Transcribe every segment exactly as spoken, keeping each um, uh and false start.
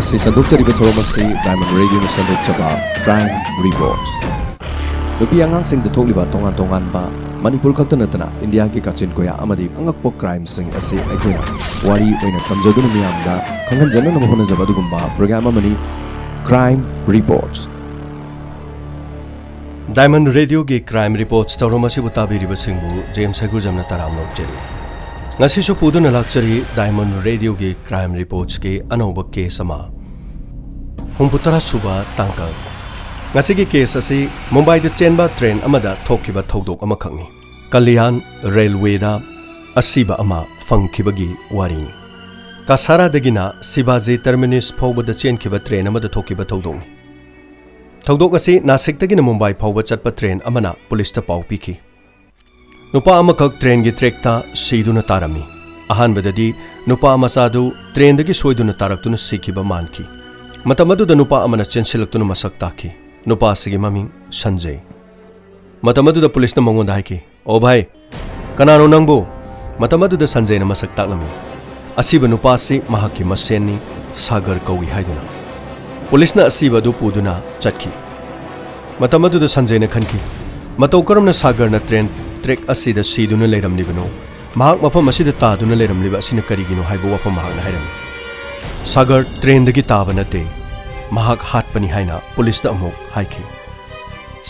ꯁꯤ ꯁꯟꯗꯣꯛꯆꯔꯤꯕ ꯊꯧꯔꯝ ꯑꯁꯤ Diamond Radioꯅ ꯁꯟꯗꯣꯛꯆꯕ Crime Reports꯫ ꯅꯨꯄꯤ ꯑꯉꯥꯡꯁꯤꯡꯗ ꯊꯣꯛꯂꯤꯕ ꯇꯣꯉꯥꯟ ꯇꯣꯉꯥꯟꯕ, ꯃꯅꯤꯄꯨꯔ ꯈꯛꯇ ꯅꯠꯇꯅ ꯏꯟꯗꯤꯌꯥꯒꯤ ꯀꯥꯆꯤꯟ ꯀꯣꯌꯥ ꯑꯃꯗꯤ ꯑꯉꯛꯄ crimeꯁꯤꯡ ꯑꯁꯤ ꯑꯩꯈꯣꯏꯅ ꯋꯥꯔꯤ ꯑꯣꯏꯅ ꯇꯝꯖꯗꯨꯅ ꯃꯤꯌꯥꯝꯗ ꯈꯪꯍꯟꯖꯅꯅꯕ ꯍꯣꯠꯅꯖꯕ ꯑꯗꯨꯒꯨꯝꯕ program ꯑꯃꯅꯤ Crime Reports꯫ Diamond Radioꯒꯤ Crime Reports ꯊꯧꯔꯝ ꯑꯁꯤꯕꯨ ꯇꯥꯕꯤꯔꯤꯕꯁꯤꯡꯕꯨ ꯖꯦꯝꯁ ꯍꯩꯒ꯭ꯔꯨꯖꯝꯅ ꯇꯔꯥꯝꯅ ꯑꯣꯛꯆꯔꯤ꯫ ꯉꯁꯤꯁꯨ ꯄꯨꯗꯨꯅ ꯂꯥꯛꯆꯔꯤ Diamond Radioꯒꯤ Crime Reportsꯀꯤ ꯑꯅꯧꯕ case ꯑꯃ꯫ ꯍꯨꯝꯐꯨꯇꯔꯥ ꯁꯨꯕ ꯇꯥꯡꯀꯛ꯫ ꯉꯁꯤꯒꯤ case ꯑꯁꯤ ꯃꯨꯝꯕꯥꯏꯗ ꯆꯦꯟꯕ train ꯑꯃꯗ ꯊꯣꯛꯈꯤꯕ ꯊꯧꯗꯣꯛ ꯑꯃꯈꯛꯅꯤ꯫ ꯀꯂꯤꯌꯥꯟ railwayꯗ ꯑꯁꯤꯕ ꯑꯃ ꯐꯪꯈꯤꯕꯒꯤ ꯋꯥꯔꯤꯅꯤ꯫ ꯀꯁꯥꯔꯥꯗꯒꯤꯅ ꯁꯤꯕꯥꯖꯤ terminus ꯐꯥꯎꯕꯗ ꯆꯦꯟꯈꯤꯕ train ꯑꯃꯗ ꯊꯣꯛꯈꯤꯕ ꯊꯧꯗꯣꯛꯅꯤ꯫ ꯊꯧꯗꯣꯛ ꯑꯁꯤ ꯅꯥꯁꯤꯛꯇꯒꯤꯅ ꯃꯨꯝꯕꯥꯏ ꯐꯥꯎꯕ ꯆꯠꯄ train ꯑꯃꯅ ꯄꯨꯂꯤꯁꯇ ꯄꯥꯎ ꯄꯤꯈꯤ꯫ ꯅꯨꯄꯥ ꯑꯃꯈꯛ trainꯒꯤ trackꯇ ꯁꯤꯗꯨꯅ ꯇꯥꯔꯝꯃꯤ꯫ ꯑꯍꯥꯟꯕꯗꯗꯤ ꯅꯨꯄꯥ ꯃꯆꯥꯗꯨ trainꯗꯒꯤ ꯁꯣꯏꯗꯨꯅ ꯇꯥꯔꯛꯇꯨꯅ ꯁꯤꯈꯤꯕ ꯃꯥꯟꯈꯤ꯫ ꯃꯇꯝ ꯑꯗꯨꯗ ꯅꯨꯄꯥ ꯑꯃꯅ ꯆꯦꯟꯁꯤꯜꯂꯛꯇꯨꯅ ꯃꯁꯛ ꯇꯥꯛꯈꯤ꯫ ꯅꯨꯄꯥ ꯑꯁꯤꯒꯤ ꯃꯃꯤꯡ ꯁꯟꯖꯦ꯫ ꯃꯇꯝ ꯑꯗꯨꯗ ꯄꯨꯂꯤꯁꯅ ꯃꯉꯣꯟꯗ ꯍꯥꯏꯈꯤ, "ꯑꯣ ꯚꯥꯏ, ꯀꯅꯥꯅꯣ ꯅꯪꯕꯨ?" ꯃꯇꯝ ꯑꯗꯨꯗ ꯁꯟꯖꯦꯅ ꯃꯁꯛ ꯇꯥꯛꯂꯝꯃꯤ꯫ ꯑꯁꯤꯕ ꯅꯨꯄꯥ ꯑꯁꯤ ꯃꯍꯥꯛꯀꯤ ꯃꯁꯦꯟꯅꯤ, ꯁꯥꯒꯔ ꯀꯧꯏ ꯍꯥꯏꯗꯨꯅ꯫ ꯄꯨꯂꯤꯁꯅ ꯑꯁꯤꯕ ꯑꯗꯨ ꯄꯨꯗꯨꯅ ꯆꯠꯈꯤ꯫ ꯃꯇꯝ ꯑꯗꯨꯗ ꯁꯟꯖꯦꯅ ꯈꯟꯈꯤ, "ꯃꯇꯧ ꯀꯔꯝꯅ ꯁꯥꯒꯔꯅ train track ꯑꯁꯤꯗ ꯁꯤꯗꯨꯅ ꯂꯩꯔꯝꯂꯤꯕꯅꯣ? ꯃꯍꯥꯛ ꯃꯐꯝ ꯑꯁꯤꯗ ꯇꯥꯗꯨꯅ ꯂꯩꯔꯝꯂꯤꯕ ꯑꯁꯤꯅ ꯀꯔꯤꯒꯤꯅꯣ?" ꯍꯥꯏꯕ ꯋꯥꯐꯝ ꯃꯍꯥꯛꯅ ꯍꯥꯏꯔꯝꯃꯤ꯫ "ꯁꯥꯒꯔ trainꯗꯒꯤ ꯇꯥꯕ ꯅꯠꯇꯦ, ꯃꯍꯥꯛ ꯍꯥꯠꯄꯅꯤ" ꯍꯥꯏꯅ ꯄꯨꯂꯤꯁꯇ ꯑꯃꯨꯛ ꯍꯥꯏꯈꯤ꯫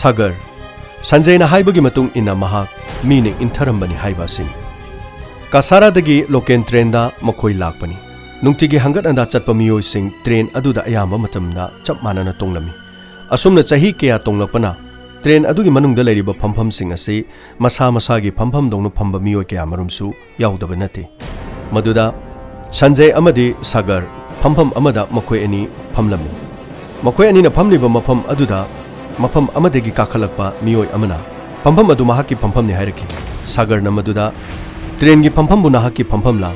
ꯁꯥꯒꯔ, ꯁꯟꯖꯦꯅ ꯍꯥꯏꯕꯒꯤ ꯃꯇꯨꯡ ꯏꯟꯅ ꯃꯍꯥꯛ ꯃꯤꯅ ꯏꯟꯊꯔꯝꯕꯅꯤ ꯍꯥꯏꯕ ꯑꯁꯤꯅꯤ꯫ ꯀꯁꯥꯔꯥꯗꯒꯤ local trainꯗ ꯃꯈꯣꯏ ꯂꯥꯛꯄꯅꯤ꯫ ꯅꯨꯡꯇꯤꯒꯤ ꯍꯪꯒꯠ ꯍꯟꯗꯥ ꯆꯠꯄ ꯃꯤꯑꯣꯏꯁꯤꯡ train ꯑꯗꯨꯗ ꯑꯌꯥꯝꯕ ꯃꯇꯝꯗ ꯆꯞ ꯃꯥꯟꯅꯅ ꯇꯣꯡꯂꯝꯃꯤ꯫ ꯑꯁꯨꯝꯅ ꯆꯍꯤ ꯀꯌꯥ ꯇꯣꯡꯂꯛꯄꯅ train ꯑꯗꯨꯒꯤ ꯃꯅꯨꯡꯗ ꯂꯩꯔꯤꯕ ꯐꯝꯐꯝꯁꯤꯡ ꯑꯁꯤ ꯃꯁꯥ ꯃꯁꯥꯒꯤ ꯐꯝꯐꯝꯗꯧꯅ ꯐꯝꯕ ꯃꯤꯑꯣꯏ ꯀꯌꯥ ꯃꯔꯨꯝꯁꯨ ꯌꯥꯎꯗꯕ ꯅꯠꯇꯦ꯫ ꯃꯗꯨꯗ ꯁꯟꯖꯦ ꯑꯃꯗꯤ ꯁꯥꯒꯔ ꯐꯝꯐꯝ ꯑꯃꯗ ꯃꯈꯣꯏ ꯑꯅꯤ ꯐꯝꯂꯝꯃꯤ꯫ ꯃꯈꯣꯏ ꯑꯅꯤꯅ ꯐꯝꯂꯤꯕ ꯃꯐꯝ ꯑꯗꯨꯗ ꯃꯐꯝ ꯑꯃꯗꯒꯤ ꯀꯥꯈꯠꯂꯛꯄ ꯃꯤꯑꯣꯏ ꯑꯃꯅ ꯐꯝꯐꯝ ꯑꯗꯨ ꯃꯍꯥꯛꯀꯤ ꯐꯝꯐꯝꯅꯤ ꯍꯥꯏꯔꯛꯈꯤ꯫ ꯁꯥꯒꯔꯅ ꯃꯗꯨꯗ "trainꯒꯤ ꯐꯝꯐꯝꯕꯨ ꯅꯍꯥꯛꯀꯤ ꯐꯝꯐꯝꯂꯥ?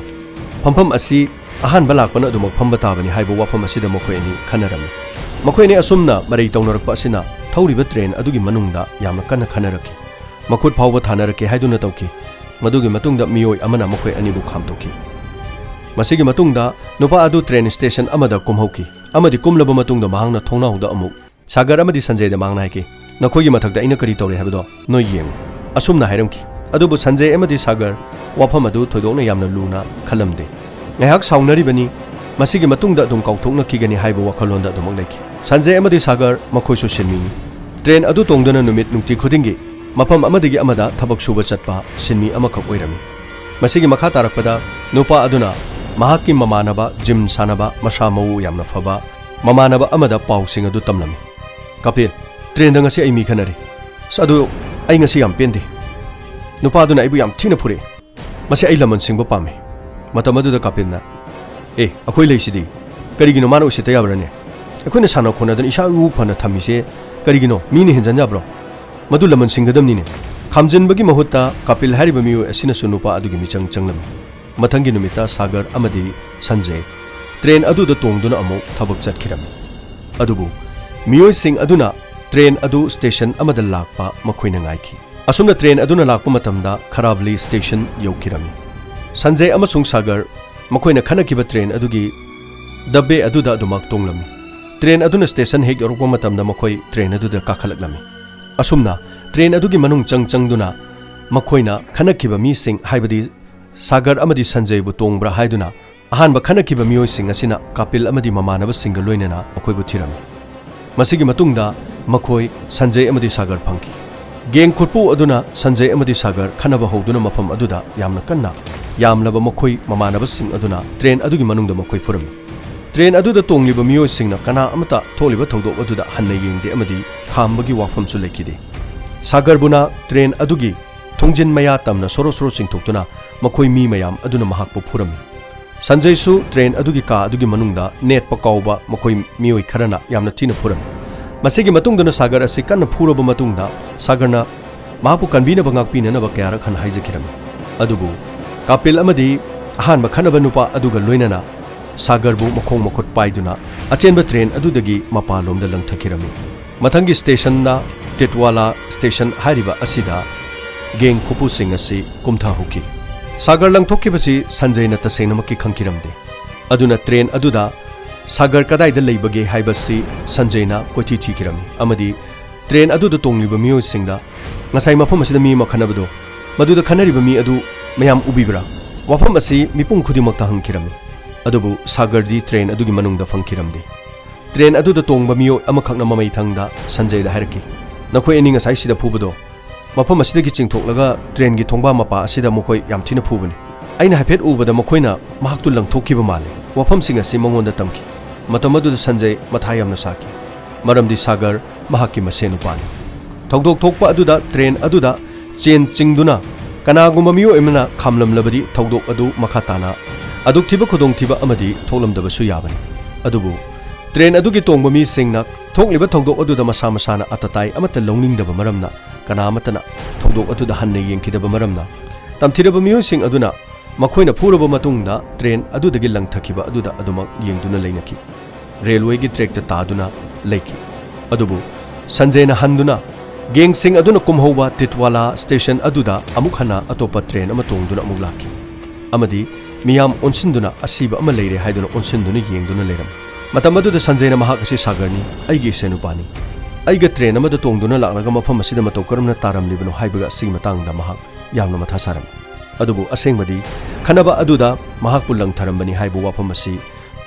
ꯐꯝꯐꯝ ꯑꯁꯤ ꯑꯍꯥꯟꯕ ꯂꯥꯛꯄꯅ ꯑꯗꯨꯃꯛ ꯐꯝꯕ ꯇꯥꯕꯅꯤ" ꯍꯥꯏꯕ ꯋꯥꯐꯝ ꯑꯁꯤꯗ ꯃꯈꯣꯏ ꯑꯅꯤ ꯈꯟꯅꯔꯝꯃꯤ꯫ ꯃꯈꯣꯏ ꯑꯅꯤ ꯑꯁꯨꯝꯅ ꯃꯔꯩ ꯇꯧꯅꯔꯛꯄ ꯑꯁꯤꯅ ꯊꯧꯔꯤꯕ train ꯑꯗꯨꯒꯤ ꯃꯅꯨꯡꯗ ꯌꯥꯝꯅ ꯀꯟꯅ ꯈꯟꯅꯔꯛꯈꯤ꯫ ꯃꯈꯨꯠ ꯐꯥꯎꯕ ꯊꯥꯅꯔꯛꯀꯦ ꯍꯥꯏꯗꯨꯅ ꯇꯧꯈꯤ꯫ ꯃꯗꯨꯒꯤ ꯃꯇꯨꯡꯗ ꯃꯤꯑꯣꯏ ꯑꯃꯅ ꯃꯈꯣꯏ ꯑꯅꯤꯕꯨ ꯈꯥꯝꯇꯣꯛꯈꯤ꯫ ꯃꯁꯤꯒꯤ ꯃꯇꯨꯡꯗ ꯅꯨꯄꯥ ꯑꯗꯨ ꯇ꯭ꯔꯦꯟ ꯁ꯭ꯇꯦꯁꯟ ꯑꯃꯗ ꯀꯨꯝꯍꯧꯈꯤ ꯑꯃꯗꯤ ꯀꯨꯝꯂꯕ ꯃꯇꯨꯡꯗ ꯃꯍꯥꯛꯅ ꯊꯣꯡꯅꯥꯎꯗ ꯑꯃꯨꯛ ꯁꯥꯒꯔ ꯑꯃꯗꯤ ꯁꯟꯖꯌꯗ ꯃꯍꯥꯛꯅ ꯍꯥꯏꯈꯤ, "ꯅꯈꯣꯏꯒꯤ ꯃꯊꯛꯇ ꯑꯩꯅ ꯀꯔꯤ ꯇꯧꯔꯦ ꯍꯥꯏꯕꯗꯣ ꯅꯣꯏ ꯌꯦꯡꯉꯨ꯫" ꯑꯁꯨꯝꯅ ꯍꯥꯏꯔꯝꯈꯤ꯫ ꯑꯗꯨꯕꯨ ꯁꯟꯖꯌ ꯑꯃꯗꯤ ꯁꯥꯒꯔ ꯋꯥꯐꯝ ꯑꯗꯨ ꯊꯣꯏꯗꯣꯛꯅ ꯌꯥꯝꯅ ꯂꯨꯅ ꯈꯜꯂꯝꯗꯦ꯫ ꯉꯥꯏꯍꯥꯛ ꯁꯥꯎꯅꯔꯤꯕꯅꯤ, ꯃꯁꯤꯒꯤ ꯃꯇꯨꯡꯗ ꯑꯗꯨꯝ ꯀꯥꯎꯊꯣꯛꯅꯈꯤꯒꯅꯤ ꯍꯥꯏꯕ ꯋꯥꯈꯜꯂꯣꯟꯗ ꯑꯗꯨꯃꯛ ꯂꯩꯈꯤ꯫ ꯁꯟꯖꯌ ꯑꯃꯗꯤ ꯁꯥꯒꯔ ꯃꯈꯣꯏꯁꯨ ꯁꯤꯟꯃꯤꯅꯤ꯫ ꯇ꯭ꯔꯦꯟ ꯑꯗꯨ ꯇꯣꯡꯗꯨꯅ ꯅꯨꯃꯤꯠ ꯅꯨꯡꯇꯤ ꯈꯨꯗꯤꯡꯒꯤ ꯃꯐꯝ ꯑꯃꯗꯒꯤ ꯑꯃꯗ ꯊꯕꯛ ꯁꯨꯕ ꯆꯠꯄ ꯁꯤꯟꯃꯤ ꯑꯃꯈꯛ ꯑꯣꯏꯔꯝꯃꯤ꯫ ꯃꯁꯤꯒꯤ ꯃꯈꯥ ꯇꯥꯔꯛꯄꯗ ꯅꯨꯄꯥ ꯑꯗꯨꯅ ꯃꯍꯥꯛꯀꯤ ꯃꯃꯥꯟꯅꯕ, ꯖꯤꯝ ꯁꯥꯟꯅꯕ, ꯃꯁꯥ ꯃꯎ ꯌꯥꯝꯅ ꯐꯕ ꯃꯃꯥꯟꯅꯕ ꯑꯃꯗ ꯄꯥꯎꯁꯤꯡ ꯑꯗꯨ ꯇꯝꯂꯝꯃꯤ꯫ "ꯀꯥꯄꯤꯜ, ꯇ꯭ꯔꯦꯟꯗ ꯉꯁꯤ ꯑꯩ ꯃꯤ ꯈꯠꯅꯔꯦ꯫ ꯑꯁ, ꯑꯗꯨ ꯑꯩ ꯉꯁꯤ ꯌꯥꯝ ꯄꯦꯟꯗꯦ꯫ ꯅꯨꯄꯥꯗꯨꯅ ꯑꯩꯕꯨ ꯌꯥꯝ ꯊꯤꯅ ꯐꯨꯔꯛꯑꯦ꯫ ꯃꯁꯤ ꯑꯩ ꯂꯃꯟ ꯁꯤꯡꯕ ꯄꯥꯝꯃꯤ꯫" ꯃꯇꯝ ꯑꯗꯨꯗ ꯀꯥꯄꯤꯜꯅ, "ꯑꯦ, ꯑꯩꯈꯣꯏ ꯂꯩꯁꯤꯗꯤ꯫ ꯀꯔꯤꯒꯤꯅꯣ ꯃꯥꯅ ꯎꯁꯤꯠꯇ ꯌꯥꯕ꯭ꯔꯅꯦ? ꯑꯩꯈꯣꯏꯅ ꯁꯥꯟꯅ ꯈꯣꯠꯅꯗꯅ ꯏꯁꯥ ꯏꯎ ꯐꯅ ꯊꯝꯃꯤꯁꯦ ꯀꯔꯤꯒꯤꯅꯣ? ꯃꯤꯅ ꯍꯦꯟꯖꯟ ꯌꯥꯕ꯭ꯔꯣ? ꯃꯗꯨ ꯂꯃꯟ ꯁꯤꯡꯒꯗꯕꯅꯤꯅꯦ꯫" ꯈꯥꯝꯖꯤꯟꯕꯒꯤ ꯃꯍꯨꯠꯇ ꯀꯥꯄꯤꯜ ꯍꯥꯏꯔꯤꯕ ꯃꯤꯑꯣꯏ ꯑꯁꯤꯅꯁꯨ ꯅꯨꯄꯥ ꯑꯗꯨꯒꯤ ꯃꯤꯆꯪ ꯆꯪꯂꯝꯃꯤ꯫ ꯃꯊꯪꯒꯤ ꯅꯨꯃꯤꯠꯇ ꯁꯥꯒꯔ ꯑꯃꯗꯤ ꯁꯟꯖꯌ ꯇ꯭ꯔꯦꯟ ꯑꯗꯨꯗ ꯇꯣꯡꯗꯨꯅ ꯑꯃꯨꯛ ꯊꯕꯛ ꯆꯠꯈꯤꯔꯝꯃꯤ꯫ ꯑꯗꯨꯕꯨ ꯃꯤꯑꯣꯏꯁꯤꯡ ꯑꯗꯨꯅ ꯇ꯭ꯔꯦꯟ ꯑꯗꯨ ꯁ꯭ꯇꯦꯁꯟ ꯑꯃꯗ ꯂꯥꯛꯄ ꯃꯈꯣꯏꯅ ꯉꯥꯏꯈꯤ꯫ ꯑꯁꯨꯝꯅ ꯇ꯭ꯔꯦꯟ ꯑꯗꯨꯅ ꯂꯥꯛꯄ ꯃꯇꯝꯗ ꯈꯔꯥꯕꯂꯤ ꯁ꯭ꯇꯦꯁꯟ ꯌꯧꯈꯤꯔꯝꯃꯤ꯫ ꯁꯟꯖꯌ ꯑꯃꯁꯨꯡ ꯁꯥꯒꯔ ꯃꯈꯣꯏꯅ ꯈꯠꯅꯈꯤꯕ ꯇ꯭ꯔꯦꯟ ꯑꯗꯨꯒꯤ ꯗꯕꯦ ꯑꯗꯨꯗ ꯑꯗꯨꯃꯛ ꯇꯣꯡꯂꯝꯃꯤ꯫ ꯇ꯭ꯔꯦꯟ ꯑꯗꯨꯅ ꯁ꯭ꯇꯦꯁꯟ ꯍꯦꯛ ꯌꯧꯔꯛꯄ ꯃꯇꯝꯗ ꯃꯈꯣꯏ ꯇ꯭ꯔꯦꯟ ꯑꯗꯨꯗ ꯀꯥꯈꯠꯂꯛꯂꯝꯃꯤ꯫ ꯑꯁꯨꯝꯅ ꯇ꯭ꯔꯦꯟ ꯑꯗꯨꯒꯤ ꯃꯅꯨꯡ ꯆꯪ ꯆꯪꯗꯨꯅ ꯃꯈꯣꯏꯅ ꯈꯠꯅꯈꯤꯕ ꯃꯤꯁꯤꯡ, ꯍꯥꯏꯕꯗꯤ ꯁꯥꯒꯔ ꯑꯃꯗꯤ ꯁꯟꯖꯌꯕꯨ ꯇꯣꯡꯕ꯭ꯔꯥ ꯍꯥꯏꯗꯨꯅ ꯑꯍꯥꯟꯕ ꯈꯠꯅꯈꯤꯕ ꯃꯤꯑꯣꯏꯁꯤꯡ ꯑꯁꯤꯅ ꯀꯥꯄꯤꯜ ꯑꯃꯗꯤ ꯃꯃꯥꯟꯅꯕꯁꯤꯡꯒ ꯂꯣꯏꯅꯅ ꯃꯈꯣꯏꯕꯨ ꯊꯤꯔꯝꯃꯤ꯫ ꯃꯁꯤꯒꯤ ꯃꯇꯨꯡꯗ ꯃꯈꯣꯏ ꯁꯟꯖꯌ ꯑꯃꯗꯤ ꯁꯥꯒꯔ ꯐꯪꯈꯤ꯫ ꯒꯦꯡ ꯈꯨꯠꯄꯨ ꯑꯗꯨꯅ ꯁꯟꯖꯌ ꯑꯃꯗꯤ ꯁꯥꯒꯔ ꯈꯠꯅꯕ ꯍꯧꯗꯨꯅ ꯃꯐꯝ ꯑꯗꯨꯗ ꯌꯥꯝꯅ ꯀꯟꯅ ꯌꯥꯝꯂꯕ ꯃꯈꯣꯏ ꯃꯃꯥꯟꯅꯕꯁꯤꯡ ꯑꯗꯨꯅ ꯇ꯭ꯔꯦꯟ ꯑꯗꯨꯒꯤ ꯃꯅꯨꯡꯗ ꯃꯈꯣꯏ ꯐꯨꯔꯝꯃꯤ꯫ ꯇ꯭ꯔꯦꯟ ꯑꯗꯨꯗ ꯇꯣꯡꯂꯤꯕ ꯃꯤꯑꯣꯏꯁꯤꯡꯅ ꯀꯅꯥ ꯑꯃꯠꯇ ꯊꯣꯛꯂꯤꯕ ꯊꯧꯗꯣꯛ ꯑꯗꯨꯗ ꯍꯟꯅ ꯌꯦꯡꯗꯦ ꯑꯃꯗꯤ ꯈꯥꯝꯕꯒꯤ ꯋꯥꯐꯝꯁꯨ ꯂꯩꯈꯤꯗꯦ꯫ ꯁꯥꯒꯔꯕꯨꯅ ꯇ꯭ꯔꯦꯟ ꯑꯗꯨꯒꯤ ꯊꯣꯡꯖꯤꯟ ꯃꯌꯥ ꯇꯝꯅ ꯁꯣꯔꯣ ꯁꯣꯔꯣ ꯆꯤꯡꯊꯣꯛꯇꯨꯅ ꯃꯈꯣꯏ ꯃꯤ ꯃꯌꯥꯝ ꯑꯗꯨꯅ ꯃꯍꯥꯛꯄꯨ ꯐꯨꯔꯝꯃꯤ꯫ ꯁꯟꯖꯌꯁꯨ ꯇ꯭ꯔꯦꯟ ꯑꯗꯨꯒꯤ ꯀꯥ ꯑꯗꯨꯒꯤ ꯃꯅꯨꯡꯗ ꯅꯦꯠꯄ ꯀꯥꯎꯕ ꯃꯈꯣꯏ ꯃꯤꯑꯣꯏ ꯈꯔꯅ ꯌꯥꯝꯅ ꯊꯤꯅ ꯐꯨꯔꯝꯃꯤ꯫ ꯃꯁꯤꯒꯤ ꯃꯇꯨꯡꯗꯅ ꯁꯥꯒꯔ ꯑꯁꯤ ꯀꯟꯅ ꯐꯨꯔꯕ ꯃꯇꯨꯡꯗ ꯁꯥꯒꯔꯅ ꯃꯍꯥꯛꯄꯨ ꯀꯟꯕꯤꯅꯕ ꯉꯥꯛꯄꯤꯅꯅꯕ ꯀꯌꯥꯔꯛ ꯍꯟꯅ ꯍꯥꯏꯖꯈꯤꯔꯝꯃꯤ꯫ ꯑꯗꯨꯕꯨ ꯀꯥꯄꯤꯜ ꯑꯃꯗꯤ ꯑꯍꯥꯟꯕ ꯈꯠꯅꯕ ꯅꯨꯄꯥ ꯑꯗꯨꯒ ꯂꯣꯏꯅꯅ ꯁꯥꯒꯔꯕꯨ ꯃꯈꯣꯡ ꯃꯈꯨꯠ ꯄꯥꯏꯗꯨꯅ ꯑꯆꯦꯟꯕ ꯇ꯭ꯔꯦꯟ ꯑꯗꯨꯗꯒꯤ ꯃꯄꯥꯟꯂꯣꯝꯗ ꯂꯪꯊꯈꯤꯔꯝꯃꯤ꯫ ꯃꯊꯪꯒꯤ ꯁ꯭ꯇꯦꯁꯟꯗ ꯇꯤꯠꯋꯥꯂꯥ ꯁ꯭ꯇꯦꯁꯟ ꯍꯥꯏꯔꯤꯕ ꯑꯁꯤꯗ ꯒꯦꯡ ꯈꯨꯄꯨꯁꯤꯡ ꯑꯁꯤ ꯀꯨꯝꯊꯍꯧꯈꯤ꯫ ꯁꯥꯒꯔ ꯂꯪꯊꯣꯛꯈꯤꯕꯁꯤ ꯁꯟꯖꯌꯅ ꯇꯁꯦꯡꯅꯃꯛꯀꯤ ꯈꯪꯈꯤꯔꯝꯗꯦ꯫ ꯑꯗꯨꯅ ꯇ꯭ꯔꯦꯟ ꯑꯗꯨꯗ ꯁꯥꯒꯔ ꯀꯗꯥꯏꯗ ꯂꯩꯕꯒꯦ ꯍꯥꯏꯕꯁꯤ ꯁꯟꯖꯌꯅ ꯀꯣꯏꯊꯤ ꯊꯤꯈꯤꯔꯝꯃꯤ ꯑꯃꯗꯤ ꯇ꯭ꯔꯦꯟ ꯑꯗꯨꯗ ꯇꯣꯡꯂꯤꯕ ꯃꯤꯑꯣꯏꯁꯤꯡꯗ, "ꯉꯁꯥꯏ ꯃꯐꯝ ꯑꯁꯤꯗ ꯃꯤ ꯑꯃ ꯈꯠꯅꯕꯗꯣ, ꯃꯗꯨꯗ ꯈꯠꯅꯔꯤꯕ ꯃꯤ ꯑꯗꯨ ꯃꯌꯥꯝ ꯎꯕꯤꯕ꯭ꯔꯥ?" ꯋꯥꯐꯝ ꯑꯁꯤ ꯃꯤꯄꯨꯝ ꯈꯨꯗꯤꯡꯃꯛꯇ ꯍꯪꯈꯤꯔꯝꯃꯤ꯫ ꯑꯗꯨꯕꯨ ꯁꯥꯒꯔꯗꯤ ꯇ꯭ꯔꯦꯟ ꯑꯗꯨꯒꯤ ꯃꯅꯨꯡꯗ ꯐꯪꯈꯤꯔꯝꯗꯦ꯫ ꯇ꯭ꯔꯦꯟ ꯑꯗꯨꯗ ꯇꯣꯡꯕ ꯃꯤꯑꯣꯏ ꯑꯃꯈꯛꯅ ꯃꯃꯩ ꯊꯪꯗ ꯁꯟꯖꯌꯗ ꯍꯥꯏꯔꯛꯈꯤ, "ꯅꯈꯣꯏ ꯑꯅꯤ ꯉꯁꯥꯏ ꯁꯤꯗ ꯐꯨꯕꯗꯣ, ꯃꯐꯝ ꯑꯁꯤꯗꯒꯤ ꯆꯤꯡꯊꯣꯛꯂꯒ ꯇ꯭ꯔꯦꯟꯒꯤ ꯊꯣꯡꯕꯥ ꯃꯄꯥ ꯑꯁꯤꯗ ꯃꯈꯣꯏ ꯌꯥꯝ ꯊꯤꯅ ꯐꯨꯕꯅꯤ꯫ ꯑꯩꯅ ꯍꯥꯏꯐꯦꯠ ꯎꯕꯗ ꯃꯈꯣꯏꯅ ꯃꯍꯥꯛꯇꯨ ꯂꯪꯊꯣꯛꯈꯤꯕ ꯃꯥꯜꯂꯤ꯫" ꯋꯥꯐꯝꯁꯤꯡ ꯑꯁꯤ ꯃꯉꯣꯟꯗ ꯇꯝꯈꯤ꯫ ꯃꯇꯝ ꯑꯗꯨꯗ ꯁꯟꯖꯌ ꯃꯊꯥ ꯌꯥꯝꯅ ꯁꯥꯈꯤ, ꯃꯔꯝꯗꯤ ꯁꯥꯒꯔ ꯃꯍꯥꯛꯀꯤ ꯃꯁꯦꯟ ꯅꯨꯄꯥꯅꯤ꯫ ꯊꯧꯗꯣꯛ ꯊꯣꯛꯄ ꯑꯗꯨꯗ ꯇ꯭ꯔꯦꯟ ꯑꯗꯨꯗ ꯆꯦꯟ ꯆꯤꯡꯗꯨꯅ ꯀꯅꯥꯒꯨꯝꯕ ꯃꯤꯑꯣꯏ ꯑꯃꯅ ꯈꯥꯝꯂꯝꯂꯕꯗꯤ ꯊꯧꯗꯣꯛ ꯑꯗꯨ ꯃꯈꯥ ꯇꯥꯅ ꯑꯗꯨꯛ ꯊꯤꯕ ꯈꯨꯗꯣꯡꯊꯤꯕ ꯑꯃꯗꯤ ꯊꯣꯛꯂꯝꯗꯕꯁꯨ ꯌꯥꯕꯅꯤ꯫ ꯑꯗꯨꯕꯨ ꯇ꯭ꯔꯦꯟ ꯑꯗꯨꯒꯤ ꯇꯣꯡꯕ ꯃꯤꯁꯤꯡꯅ ꯊꯣꯛꯂꯤꯕ ꯊꯧꯗꯣꯛ ꯑꯗꯨꯗ ꯃꯁꯥ ꯃꯁꯥꯅ ꯑꯇꯇꯥꯏ ꯑꯃꯠꯇ ꯂꯧꯅꯤꯡꯗꯕ ꯃꯔꯝꯅ, ꯀꯅꯥ ꯑꯃꯠꯇꯅ ꯊꯧꯗꯣꯛ ꯑꯗꯨꯗ ꯍꯟꯅ ꯌꯦꯡꯈꯤꯗꯕ ꯃꯔꯝꯅ, ꯇꯝꯊꯤꯔꯕ ꯃꯤꯑꯣꯏꯁꯤꯡ ꯑꯗꯨꯅ ꯃꯈꯣꯏꯅ ꯐꯨꯔꯕ ꯃꯇꯨꯡꯗ ꯇ꯭ꯔꯦꯟ ꯑꯗꯨꯗꯒꯤ ꯂꯪꯊꯈꯤꯕ ꯑꯗꯨꯗ ꯑꯗꯨꯃꯛ ꯌꯦꯡꯗꯨꯅ ꯂꯩꯅꯈꯤ꯫ ꯔꯦꯜꯋꯦꯒꯤ ꯇ꯭ꯔꯦꯛꯇ ꯇꯥꯗꯨꯅ ꯂꯩꯈꯤ꯫ ꯑꯗꯨꯕꯨ ꯁꯟꯖꯌꯅ ꯍꯟꯗꯨꯅ ꯒꯦꯡꯁꯤꯡ ꯑꯗꯨꯅ ꯀꯨꯝꯍꯧꯕ ꯇꯤꯠꯋꯥꯂꯥ ꯁ꯭ꯇꯦꯁꯟ ꯑꯗꯨꯗ ꯑꯃꯨꯛ ꯍꯟꯅ ꯑꯇꯣꯞꯄ ꯇ꯭ꯔꯦꯟ ꯑꯃ ꯇꯣꯡꯗꯨꯅ ꯑꯃꯨꯛ ꯂꯥꯛꯈꯤ ꯑꯃꯗꯤ ꯃꯤꯌꯥꯝ ꯑꯣꯟꯁꯤꯟꯗꯨꯅ ꯑꯁꯤꯕ ꯑꯃ ꯂꯩꯔꯦ ꯍꯥꯏꯗꯨꯅ ꯑꯣꯟꯁꯤꯟꯗꯨꯅ ꯌꯦꯡꯗꯨꯅ ꯂꯩꯔꯝꯃꯤ꯫ ꯃꯇꯝ ꯑꯗꯨꯗ ꯁꯟꯖꯌꯅ ꯃꯍꯥꯛ ꯑꯁꯤ ꯁꯥꯒꯔꯅꯤ, ꯑꯩꯒꯤ ꯏꯆꯟꯅꯨꯄꯥꯅꯤ꯫ ꯑꯩꯒ ꯇ꯭ꯔꯦꯟ ꯑꯃꯗ ꯇꯣꯡꯗꯨꯅ ꯂꯥꯛꯂꯒ ꯃꯐꯝ ꯑꯁꯤꯗ ꯃꯇꯧ ꯀꯔꯝꯅ ꯇꯥꯔꯝꯂꯤꯕꯅꯣ ꯍꯥꯏꯕꯒ ꯑꯁꯤꯒꯤ ꯃꯇꯥꯡꯗ ꯃꯍꯥꯛ ꯌꯥꯝꯅ ꯃꯊꯥ ꯁꯥꯔꯝꯃꯤ꯫ ꯑꯗꯨꯕꯨ ꯑꯁꯦꯡꯕꯗꯤ ꯈꯠꯅꯕ ꯑꯗꯨꯗ ꯃꯍꯥꯛꯄꯨ ꯂꯪꯊꯔꯝꯕꯅꯤ ꯍꯥꯏꯕ ꯋꯥꯐꯝ ꯑꯁꯤ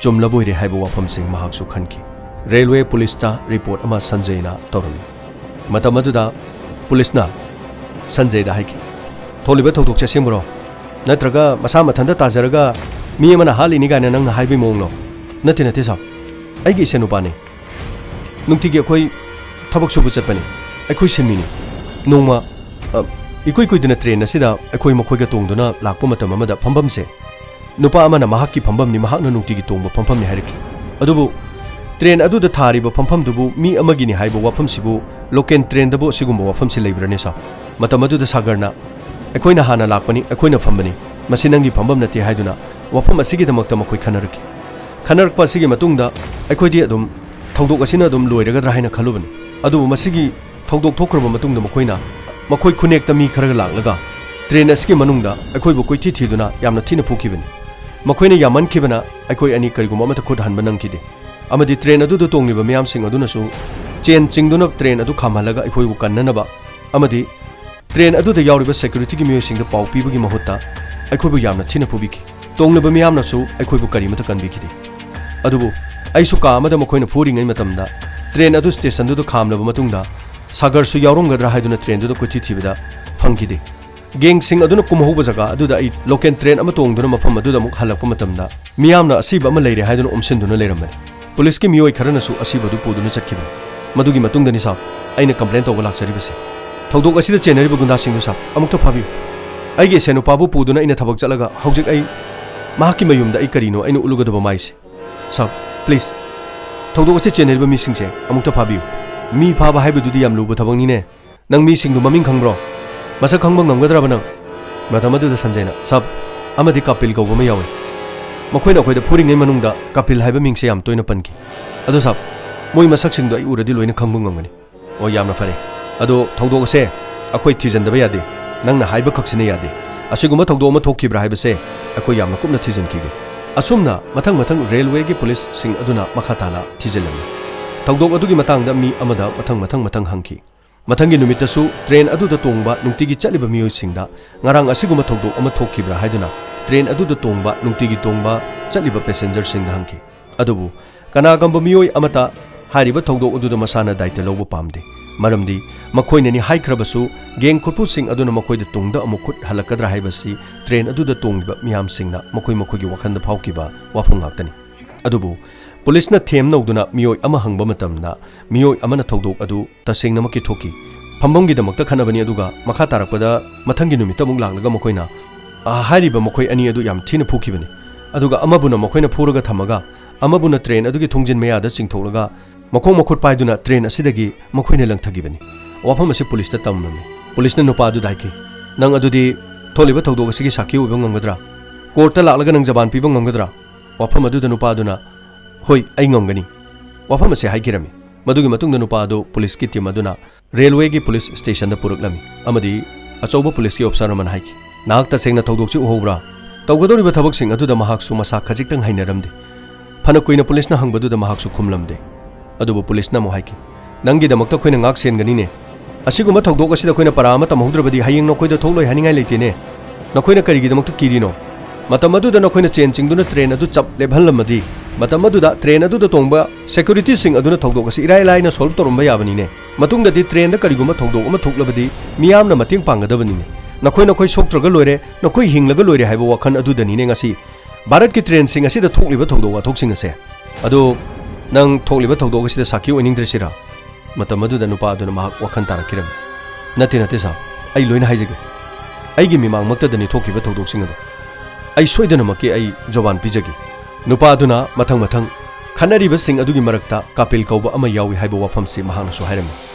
ꯆꯨꯝꯂꯕꯣꯏꯔꯦ ꯍꯥꯏꯕ ꯋꯥꯐꯝꯁꯤꯡ ꯃꯍꯥꯛꯁꯨ ꯈꯟꯈꯤ꯫ ꯔꯦꯜꯋꯦ ꯄꯨꯂꯤꯁꯇ ꯔꯤꯄꯣꯔꯠ ꯑꯃ ꯁꯟꯖꯌꯅ ꯇꯧꯔꯝꯃꯤ꯫ ꯃꯇꯝ ꯑꯗꯨꯗ ꯄꯨꯂꯤꯁꯅ ꯁꯟꯖꯌꯗ ꯍꯥꯏꯈꯤ, "ꯊꯣꯛꯂꯤꯕ ꯊꯧꯗꯣꯛꯁꯦ ꯑꯁꯦꯡꯕꯔꯣ? ꯅꯠꯇ꯭ꯔꯒ ꯃꯁꯥ ꯃꯊꯟꯇ ꯇꯥꯖꯔꯒ ꯃꯤ ꯑꯃꯅ ꯍꯥꯠꯂꯤꯅꯤ ꯀꯥꯏꯅ ꯅꯪꯅ ꯍꯥꯏꯕꯒꯤ ꯃꯑꯣꯡꯂꯣ?" "ꯅꯠꯇꯦ, ꯅꯠꯇꯦ ꯁꯥꯔ, ꯑꯩꯒꯤ ꯏꯆꯟꯅꯨꯄꯥꯅꯤ꯫ ꯅꯨꯡꯇꯤꯒꯤ ꯑꯩꯈꯣꯏ ꯊꯕꯛ ꯁꯨꯕ ꯆꯠꯄꯅꯤ꯫ ꯑꯩꯈꯣꯏ ꯁꯤꯟꯃꯤꯅꯤ꯫ ꯅꯣꯡꯃ, ꯑ, ꯏꯀꯨꯏ ꯀꯨꯏꯗꯅ ꯇ꯭ꯔꯦꯟ ꯑꯁꯤꯗ ꯑꯩꯈꯣꯏ ꯃꯈꯣꯏꯒ ꯇꯣꯡꯗꯨꯅ ꯂꯥꯛꯄ ꯃꯇꯝ ꯑꯃꯗ ꯐꯝꯐꯝꯁꯦ ꯅꯨꯄꯥ ꯑꯃꯅ ꯃꯍꯥꯛꯀꯤ ꯐꯝꯐꯝꯅꯤ, ꯃꯍꯥꯛꯅ ꯅꯨꯡꯇꯤꯒꯤ ꯇꯣꯡꯕ ꯐꯝꯐꯝꯅꯤ ꯍꯥꯏꯔꯛꯈꯤ꯫ ꯑꯗꯨꯕꯨ ꯇ꯭ꯔꯦꯟ ꯑꯗꯨꯗ ꯊꯥꯔꯤꯕ ꯐꯝꯐꯝꯗꯨꯕꯨ ꯃꯤ ꯑꯃꯒꯤꯅꯤ ꯍꯥꯏꯕ ꯋꯥꯐꯝꯁꯤꯕꯨ ꯂꯣꯀꯦꯜ ꯇ꯭ꯔꯦꯟꯗꯕꯨ ꯑꯁꯤꯒꯨꯝꯕ ꯋꯥꯐꯝꯁꯤ ꯂꯩꯕ꯭ꯔꯅꯦ ꯁꯥꯔ?" ꯃꯇꯝ ꯑꯗꯨꯗ ꯁꯥꯒꯔꯅ, "ꯑꯩꯈꯣꯏꯅ ꯍꯥꯟꯅ ꯂꯥꯛꯄꯅꯤ, ꯑꯩꯈꯣꯏꯅ ꯐꯝꯕꯅꯤ, ꯃꯁꯤ ꯅꯪꯒꯤ ꯐꯝꯐꯝ ꯅꯠꯇꯦ" ꯍꯥꯏꯗꯨꯅ ꯋꯥꯐꯝ ꯑꯁꯤꯒꯤꯗꯃꯛꯇ ꯃꯈꯣꯏ ꯈꯟꯅꯔꯛꯈꯤ꯫ ꯈꯟꯅꯔꯛꯄ ꯑꯁꯤꯒꯤ ꯃꯇꯨꯡꯗ ꯑꯩꯈꯣꯏꯗꯤ ꯑꯗꯨꯝ ꯊꯧꯗꯣꯛ ꯑꯁꯤꯅ ꯑꯗꯨꯝ ꯂꯣꯏꯔꯒꯗ꯭ꯔꯥ ꯍꯥꯏꯅ ꯈꯜꯂꯨꯕꯅꯤ꯫ ꯑꯗꯨꯕꯨ ꯃꯁꯤꯒꯤ ꯊꯧꯗꯣꯛ ꯊꯣꯛꯈ꯭ꯔꯕ ꯃꯇꯨꯡꯗ ꯃꯈꯣꯏꯅ, ꯃꯈꯣꯏ ꯈꯨꯟꯅꯦꯛꯇ ꯃꯤ ꯈꯔꯒ ꯂꯥꯛꯂꯒ ꯇ꯭ꯔꯦꯟ ꯑꯁꯤꯒꯤ ꯃꯅꯨꯡꯗ ꯑꯩꯈꯣꯏꯕꯨ ꯀꯣꯏꯊꯤ ꯊꯤꯗꯨꯅ ꯌꯥꯝꯅ ꯊꯤꯅ ꯐꯨꯈꯤꯕꯅꯤ꯫ ꯃꯈꯣꯏꯅ ꯌꯥꯝꯃꯟꯈꯤꯕꯅ ꯑꯩꯈꯣꯏ ꯑꯅꯤ ꯀꯔꯤꯒꯨꯝꯕ ꯑꯃꯠꯇ ꯈꯨꯠ ꯍꯟꯕ ꯅꯪꯈꯤꯗꯦ꯫ ꯑꯃꯗꯤ ꯇ꯭ꯔꯦꯟ ꯑꯗꯨꯗ ꯇꯣꯡꯂꯤꯕ ꯃꯤꯌꯥꯝꯁꯤꯡ ꯑꯗꯨꯅꯁꯨ ꯆꯦꯟ ꯆꯤꯡꯗꯨꯅ ꯇ꯭ꯔꯦꯟ ꯑꯗꯨ ꯈꯥꯝꯍꯜꯂꯒ ꯑꯩꯈꯣꯏꯕꯨ ꯀꯟꯅꯅꯕ ꯑꯃꯗꯤ ꯇ꯭ꯔꯦꯟ ꯑꯗꯨꯗ ꯌꯥꯎꯔꯤꯕ ꯁꯦꯀ꯭ꯌꯨꯔꯤꯇꯤꯒꯤ ꯃꯤꯑꯣꯏꯁꯤꯡꯗ ꯄꯥꯎ ꯄꯤꯕꯒꯤ ꯃꯍꯨꯠꯇ ꯑꯩꯈꯣꯏꯕꯨ ꯌꯥꯝꯅ ꯊꯤꯅ ꯐꯨꯕꯤꯈꯤ꯫ ꯇꯣꯡꯂꯤꯕ ꯃꯤꯌꯥꯝꯅꯁꯨ ꯑꯩꯈꯣꯏꯕꯨ ꯀꯔꯤꯃꯠꯇ ꯀꯟꯕꯤꯈꯤꯗꯦ꯫ ꯑꯗꯨꯕꯨ ꯑꯩꯁꯨ ꯀꯥ ꯑꯃꯗ ꯃꯈꯣꯏꯅ ꯐꯨꯔꯤꯉꯩ ꯃꯇꯝꯗ ꯇ꯭ꯔꯦꯟ ꯑꯗꯨ ꯁ꯭ꯇꯦꯁꯟꯗꯨꯗ ꯈꯥꯝꯂꯕ ꯃꯇꯨꯡꯗ ꯁꯥꯒꯔꯁꯨ ꯌꯥꯎꯔꯝꯒꯗ꯭ꯔꯥ ꯍꯥꯏꯗꯨꯅ ꯇ꯭ꯔꯦꯟꯗꯨꯗ ꯀꯣꯏꯊꯤ ꯊꯤꯕꯗ ꯐꯪꯈꯤꯗꯦ꯫ ꯒꯦꯡꯁꯤꯡ ꯑꯗꯨꯅ ꯀꯨꯝꯍꯧꯕ ꯖꯒꯥ ꯑꯗꯨꯗ ꯑꯩ ꯂꯣꯀꯦꯜ ꯇ꯭ꯔꯦꯟ ꯑꯃ ꯇꯣꯡꯗꯨꯅ ꯃꯐꯝ ꯑꯗꯨꯗ ꯑꯃꯨꯛ ꯍꯜꯂꯛꯄ ꯃꯇꯝꯗ ꯃꯤꯌꯥꯝꯅ ꯑꯁꯤꯕ ꯑꯃ ꯂꯩꯔꯦ ꯍꯥꯏꯗꯨꯅ ꯑꯣꯝꯁꯤꯟꯗꯨꯅ ꯂꯩꯔꯝꯕꯅꯤ꯫ ꯄꯨꯂꯤꯁꯀꯤ ꯃꯤꯑꯣꯏ ꯈꯔꯅꯁꯨ ꯑꯁꯤꯕ ꯑꯗꯨ ꯄꯨꯗꯨꯅ ꯆꯠꯈꯤꯕꯅꯤ꯫ ꯃꯗꯨꯒꯤ ꯃꯇꯨꯡꯗꯅꯤ ꯁꯥꯔ, ꯑꯩꯅ ꯀꯝꯄ꯭ꯂꯦꯟ ꯇꯧꯕ ꯂꯥꯛꯆꯔꯤꯕꯁꯦ꯫ ꯊꯧꯗꯣꯛ ꯑꯁꯤꯗ ꯆꯦꯟꯅꯔꯤꯕ ꯒꯨꯟꯗꯥꯁꯤꯡꯗꯨ ꯁꯥꯔ, ꯑꯃꯨꯛꯇ ꯐꯥꯕꯤꯌꯨ꯫ ꯑꯩꯒꯤ ꯏꯆꯥꯅꯨꯄꯥꯕꯨ ꯄꯨꯗꯨꯅ ꯑꯩꯅ ꯊꯕꯛ ꯆꯠꯂꯒ ꯍꯧꯖꯤꯛ ꯑꯩ ꯃꯍꯥꯛꯀꯤ ꯃꯌꯨꯝꯗ ꯑꯩ ꯀꯔꯤꯅꯣ ꯑꯩꯅ ꯎꯠꯂꯨꯒꯗꯕ ꯃꯥꯏꯁꯦ꯫ ꯁꯥꯔ, ꯄ꯭ꯂꯤꯖ, ꯊꯧꯗꯣꯛ ꯑꯁꯤ ꯆꯦꯟꯅꯔꯤꯕ ꯃꯤꯁꯤꯡꯁꯦ ꯑꯃꯨꯛꯇ ꯐꯥꯕꯤꯌꯨ꯫ ꯃꯤ ꯐꯥꯕ ꯍꯥꯏꯕꯗꯨꯗꯤ ꯌꯥꯝ ꯂꯨꯕ ꯊꯕꯛꯅꯤꯅꯦ꯫ ꯅꯪ ꯃꯤꯁꯤꯡꯗꯨ ꯃꯃꯤꯡ ꯈꯪꯕ꯭ꯔꯣ? ꯃꯁꯛ ꯈꯪꯕ ꯉꯝꯒꯗ꯭ꯔꯕ ꯅꯪ? ꯃꯇꯝ ꯑꯗꯨꯗ ꯁꯟꯖꯌꯅ, "ꯁꯥꯔ, ꯑꯃꯗꯤ ꯀꯥꯄꯤꯜ ꯀꯧꯕ ꯑꯃ ꯌꯥꯎꯏ꯫ ꯃꯈꯣꯏꯅ ꯑꯩꯈꯣꯏꯗ ꯐꯨꯔꯤꯉꯩ ꯃꯅꯨꯡꯗ ꯀꯥꯄꯤꯜ ꯍꯥꯏꯕ ꯃꯤꯡꯁꯦ ꯌꯥꯝ ꯇꯣꯏꯅ ꯄꯟꯈꯤ꯫ ꯑꯗꯣ ꯁꯥꯔ, ꯃꯣꯏ ꯃꯁꯛꯁꯤꯡꯗꯣ ꯑꯩ ꯎꯔꯗꯤ ꯂꯣꯏꯅ ꯈꯪꯕ ꯉꯝꯒꯅꯤ"꯫ "ꯑꯣ, ꯌꯥꯝꯅ ꯐꯔꯦ꯫ ꯑꯗꯣ ꯊꯧꯗꯣꯛ ꯑꯁꯦ ꯑꯩꯈꯣꯏ ꯊꯤꯖꯤꯟꯗꯕ ꯌꯥꯗꯦ꯫ ꯅꯪꯅ ꯍꯥꯏꯕ ꯈꯛꯁꯤꯅ ꯌꯥꯗꯦ꯫ ꯑꯁꯤꯒꯨꯝꯕ ꯊꯧꯗꯣꯛ ꯑꯃ ꯊꯣꯛꯈꯤꯕ꯭ꯔꯥ ꯍꯥꯏꯕꯁꯦ ꯑꯩꯈꯣꯏ ꯌꯥꯝꯅ ꯀꯨꯞꯅ ꯊꯤꯖꯤꯟꯈꯤꯒꯦ"꯫ ꯑꯁꯨꯝꯅ ꯃꯊꯪ ꯃꯊꯪ ꯔꯦꯜꯋꯦꯒꯤ ꯄꯨꯂꯤꯁꯁꯤꯡ ꯑꯗꯨꯅ ꯃꯈꯥ ꯇꯥꯅ ꯊꯤꯖꯤꯜꯂꯝꯃꯤ꯫ ꯊꯧꯗꯣꯛ ꯑꯗꯨꯒꯤ ꯃꯇꯥꯡꯗ ꯃꯤ ꯑꯃꯗ ꯃꯊꯪ ꯃꯊꯪ ꯃꯊꯪ ꯍꯪꯈꯤ꯫ ꯃꯊꯪꯒꯤ ꯅꯨꯃꯤꯠꯇꯁꯨ ꯇ꯭ꯔꯦꯟ ꯑꯗꯨꯗ ꯇꯣꯡꯕ ꯅꯨꯡꯇꯤꯒꯤ ꯆꯠꯂꯤꯕ ꯃꯤꯑꯣꯏꯁꯤꯡꯗ ꯉꯔꯥꯡ ꯑꯁꯤꯒꯨꯝꯕ ꯊꯧꯗꯣꯛ ꯑꯃ ꯊꯣꯛꯈꯤꯕ꯭ꯔꯥ ꯍꯥꯏꯗꯨꯅ ꯇ꯭ꯔꯦꯟ ꯑꯗꯨꯗ ꯇꯣꯡꯕ ꯅꯨꯡꯇꯤꯒꯤ ꯇꯣꯡꯕ ꯆꯠꯂꯤꯕ ꯄꯦꯁꯦꯟꯖꯔꯁꯤꯡꯗ ꯍꯪꯈꯤ꯫ ꯑꯗꯨꯕꯨ ꯀꯅꯥꯒꯨꯝꯕ ꯃꯤꯑꯣꯏ ꯑꯃꯠꯇ ꯍꯥꯏꯔꯤꯕ ꯊꯧꯗꯣꯛ ꯑꯗꯨꯗ ꯃꯁꯥꯅ ꯗꯥꯏꯇ ꯂꯧꯕ ꯄꯥꯝꯗꯦ꯫ ꯃꯔꯝꯗꯤ ꯃꯈꯣꯏꯅꯅꯤ ꯍꯥꯏꯈ꯭ꯔꯕꯁꯨ ꯒꯦꯡ ꯈꯨꯠꯄꯨꯁꯤꯡ ꯑꯗꯨꯅ ꯃꯈꯣꯏꯗ ꯇꯨꯡꯗ ꯑꯃꯨꯛ ꯈꯨꯠ ꯍꯜꯂꯛꯀꯗ꯭ꯔꯥ ꯍꯥꯏꯕꯁꯤ ꯇ꯭ꯔꯦꯟ ꯑꯗꯨꯗ ꯇꯣꯡꯂꯤꯕ ꯃꯤꯌꯥꯝꯁꯤꯡꯅ ꯃꯈꯣꯏ ꯃꯈꯣꯏꯒꯤ ꯋꯥꯈꯜꯗ ꯐꯥꯎꯈꯤꯕ ꯋꯥꯐꯝ ꯉꯥꯛꯇꯅꯤ꯫ ꯑꯗꯨꯕꯨ ꯄꯨꯂꯤꯁꯅ ꯊꯦꯝ ꯅꯧꯗꯨꯅ ꯃꯤꯑꯣꯏ ꯑꯃ ꯍꯪꯕ ꯃꯇꯝꯗ ꯃꯤꯑꯣꯏ ꯑꯃꯅ ꯊꯧꯗꯣꯛ ꯑꯗꯨ ꯇꯁꯦꯡꯅꯃꯛꯀꯤ ꯊꯣꯛꯈꯤ꯫ ꯐꯝꯐꯝꯒꯤꯗꯃꯛꯇ ꯈꯠꯅꯕꯅꯤ, ꯑꯗꯨꯒ ꯃꯈꯥ ꯇꯥꯔꯛꯄꯗ ꯃꯊꯪꯒꯤ ꯅꯨꯃꯤꯠꯇ ꯑꯃꯨꯛ ꯂꯥꯛꯂꯒ ꯃꯈꯣꯏꯅ, ꯑ, ꯍꯥꯏꯔꯤꯕ ꯃꯈꯣꯏ ꯑꯅꯤ ꯑꯗꯨ ꯌꯥꯝ ꯊꯤꯅ ꯐꯨꯈꯤꯕꯅꯤ꯫ ꯑꯗꯨꯒ ꯑꯃꯕꯨꯅ ꯃꯈꯣꯏꯅ ꯐꯨꯔꯒ ꯊꯝꯃꯒ ꯑꯃꯕꯨꯅ ꯇ꯭ꯔꯦꯟ ꯑꯗꯨꯒꯤ ꯊꯣꯡꯖꯤꯟ ꯃꯌꯥꯗ ꯆꯤꯡꯊꯣꯛꯂꯒ ꯃꯈꯣꯡ ꯃꯈꯨꯠ ꯄꯥꯏꯗꯨꯅ ꯇ꯭ꯔꯦꯟ ꯑꯁꯤꯗꯒꯤ ꯃꯈꯣꯏꯅ ꯂꯪꯊꯈꯤꯕꯅꯤ꯫ ꯋꯥꯐꯝ ꯑꯁꯤ ꯄꯨꯂꯤꯁꯇ ꯇꯝꯂꯝꯃꯤ꯫ ꯄꯨꯂꯤꯁꯅ ꯅꯨꯄꯥ ꯑꯗꯨꯗ ꯍꯥꯏꯈꯤ, "ꯅꯪ ꯑꯗꯨꯗꯤ ꯊꯣꯛꯂꯤꯕ ꯊꯧꯗꯣꯛ ꯑꯁꯤꯒꯤ ꯁꯥꯈꯤ ꯑꯣꯏꯕ ꯉꯝꯒꯗ꯭ꯔꯥ? ꯀꯣꯔꯠꯇ ꯂꯥꯛꯂꯒ ꯅꯪ ꯖꯕꯥꯟ ꯄꯤꯕ ꯉꯝꯒꯗ꯭ꯔꯥ?" ꯋꯥꯐꯝ ꯑꯗꯨꯗ ꯅꯨꯄꯥ ꯑꯗꯨꯅ, "ꯍꯣꯏ, ꯑꯩ ꯉꯝꯒꯅꯤ" ꯋꯥꯐꯝ ꯑꯁꯤ ꯍꯥꯏꯈꯤꯔꯝꯃꯤ꯫ ꯃꯗꯨꯒꯤ ꯃꯇꯨꯡꯗ ꯅꯨꯄꯥ ꯑꯗꯨ ꯄꯨꯂꯤꯁꯀꯤ ꯇꯤꯝ ꯑꯗꯨꯅ ꯔꯦꯜꯋꯦꯒꯤ ꯄꯨꯂꯤꯁ ꯁ꯭ꯇꯦꯁꯟꯗ ꯄꯨꯔꯛꯂꯝꯃꯤ ꯑꯃꯗꯤ ꯑꯆꯧꯕ ꯄꯨꯂꯤꯁꯀꯤ ꯑꯣꯐꯤꯁꯥꯔ ꯑꯃꯅ ꯍꯥꯏꯈꯤ, "ꯅꯍꯥꯛ ꯇꯁꯦꯡꯅ ꯊꯧꯗꯣꯛꯁꯤ ꯎꯍꯧꯕ꯭ꯔꯥ?" ꯇꯧꯒꯗꯧꯔꯤꯕ ꯊꯕꯛꯁꯤꯡ ꯑꯗꯨꯗ ꯃꯍꯥꯛꯁꯨ ꯃꯁꯥ ꯈꯖꯤꯛꯇꯪ ꯍꯩꯅꯔꯝꯗꯦ꯫ ꯐꯅ ꯀꯨꯏꯅ ꯄꯨꯂꯤꯁꯅ ꯍꯪꯕꯗꯨꯗ ꯃꯍꯥꯛꯁꯨ ꯈꯨꯝꯂꯝꯗꯦ꯫ ꯑꯗꯨꯕꯨ ꯄꯨꯂꯤꯁꯅ ꯑꯃꯨꯛ ꯍꯥꯏꯈꯤ, "ꯅꯪꯒꯤꯗꯃꯛꯇ ꯑꯩꯈꯣꯏꯅ ꯉꯥꯛ ꯁꯦꯟꯒꯅꯤꯅꯦ꯫ ꯑꯁꯤꯒꯨꯝꯕ ꯊꯧꯗꯣꯛ ꯑꯁꯤꯗ ꯑꯩꯈꯣꯏꯅ ꯄꯔꯥ ꯑꯃ ꯇꯝꯍꯧꯗ꯭ꯔꯕꯗꯤ ꯍꯌꯦꯡ ꯅꯈꯣꯏꯗ ꯊꯣꯛꯂꯣꯏ ꯍꯥꯏꯅꯤꯡꯉꯥꯏ ꯂꯩꯇꯦꯅꯦ꯫ ꯅꯈꯣꯏꯅ ꯀꯔꯤꯒꯤꯗꯃꯛꯇ ꯀꯤꯔꯤꯅꯣ? ꯃꯇꯝ ꯑꯗꯨꯗ ꯅꯈꯣꯏꯅ ꯆꯦꯟ ꯆꯤꯡꯗꯨꯅ ꯇ꯭ꯔꯦꯟ ꯑꯗꯨ ꯆꯞ ꯂꯦꯞꯍꯜꯂꯝꯃꯗꯤ, ꯃꯇꯝ ꯑꯗꯨꯗ ꯇ꯭ꯔꯦꯟ ꯑꯗꯨꯗ ꯇꯣꯡꯕ ꯁꯦꯀ꯭ꯌꯨꯔꯤꯇꯤꯁꯤꯡ ꯑꯗꯨꯅ ꯊꯧꯗꯣꯛ ꯑꯁꯤ ꯏꯔꯥꯏ ꯂꯥꯏꯅ ꯁꯣꯜꯕ ꯇꯧꯔꯝꯕ ꯌꯥꯕꯅꯤꯅꯦ꯫ ꯃꯇꯨꯡꯗꯗꯤ ꯇ꯭ꯔꯦꯟꯗ ꯀꯔꯤꯒꯨꯝꯕ ꯊꯧꯗꯣꯛ ꯑꯃ ꯊꯣꯛꯂꯕꯗꯤ ꯃꯤꯌꯥꯝꯅ ꯃꯇꯦꯡ ꯄꯥꯡꯒꯗꯕꯅꯤꯅꯦ꯫ ꯅꯈꯣꯏ ꯅꯈꯣꯏ ꯁꯣꯛꯇ꯭ꯔꯒ ꯂꯣꯏꯔꯦ, ꯅꯈꯣꯏ ꯍꯤꯡꯂꯒ ꯂꯣꯏꯔꯦ ꯍꯥꯏꯕ ꯋꯥꯈꯜ ꯑꯗꯨꯗꯅꯤꯅꯦ ꯉꯁꯤ ꯚꯥꯔꯠꯀꯤ ꯇ꯭ꯔꯦꯟꯁꯤꯡ ꯑꯁꯤꯗ ꯊꯣꯛꯂꯤꯕ ꯊꯧꯗꯣꯛ ꯋꯥꯊꯣꯛꯁꯤꯡ ꯑꯁꯦ꯫ ꯑꯗꯣ ꯅꯪ ꯊꯣꯛꯂꯤꯕ ꯊꯧꯗꯣꯛ ꯑꯁꯤꯗ ꯁꯥꯈꯤ ꯑꯣꯏꯅꯤꯡꯗ꯭ꯔꯤꯁꯤꯔꯥ?" ꯃꯇꯝ ꯑꯗꯨꯗ ꯅꯨꯄꯥ ꯑꯗꯨꯅ ꯃꯍꯥꯛ ꯋꯥꯈꯜ ꯇꯥꯔꯛꯈꯤꯔꯝꯃꯤ꯫ "ꯅꯠꯇꯦ, ꯅꯠꯇꯦ ꯁꯥꯔ, ꯑꯩ ꯂꯣꯏꯅ ꯍꯥꯏꯖꯒꯦ꯫ ꯑꯩꯒꯤ ꯃꯤꯃꯥꯡꯃꯛꯇꯗꯅꯤ ꯊꯣꯛꯈꯤꯕ ꯊꯧꯗꯣꯛꯁꯤꯡ ꯑꯗꯣ꯫ ꯑꯩ ꯁꯣꯏꯗꯅꯃꯛꯀꯤ ꯑꯩ ꯖꯣꯕꯥꯟ ꯄꯤꯖꯒꯦ꯫" ꯅꯨꯄꯥ ꯑꯗꯨꯅ ꯃꯊꯪ ꯃꯊꯪ ꯈꯠꯅꯔꯤꯕꯁꯤꯡ ꯑꯗꯨꯒꯤ ꯃꯔꯛꯇ ꯀꯥꯄꯤꯜ ꯀꯧꯕ ꯑꯃ ꯌꯥꯎꯏ ꯍꯥꯏꯕ ꯋꯥꯐꯝꯁꯤ ꯃꯍꯥꯛꯅꯁꯨ ꯍꯥꯏꯔꯝꯃꯤ꯫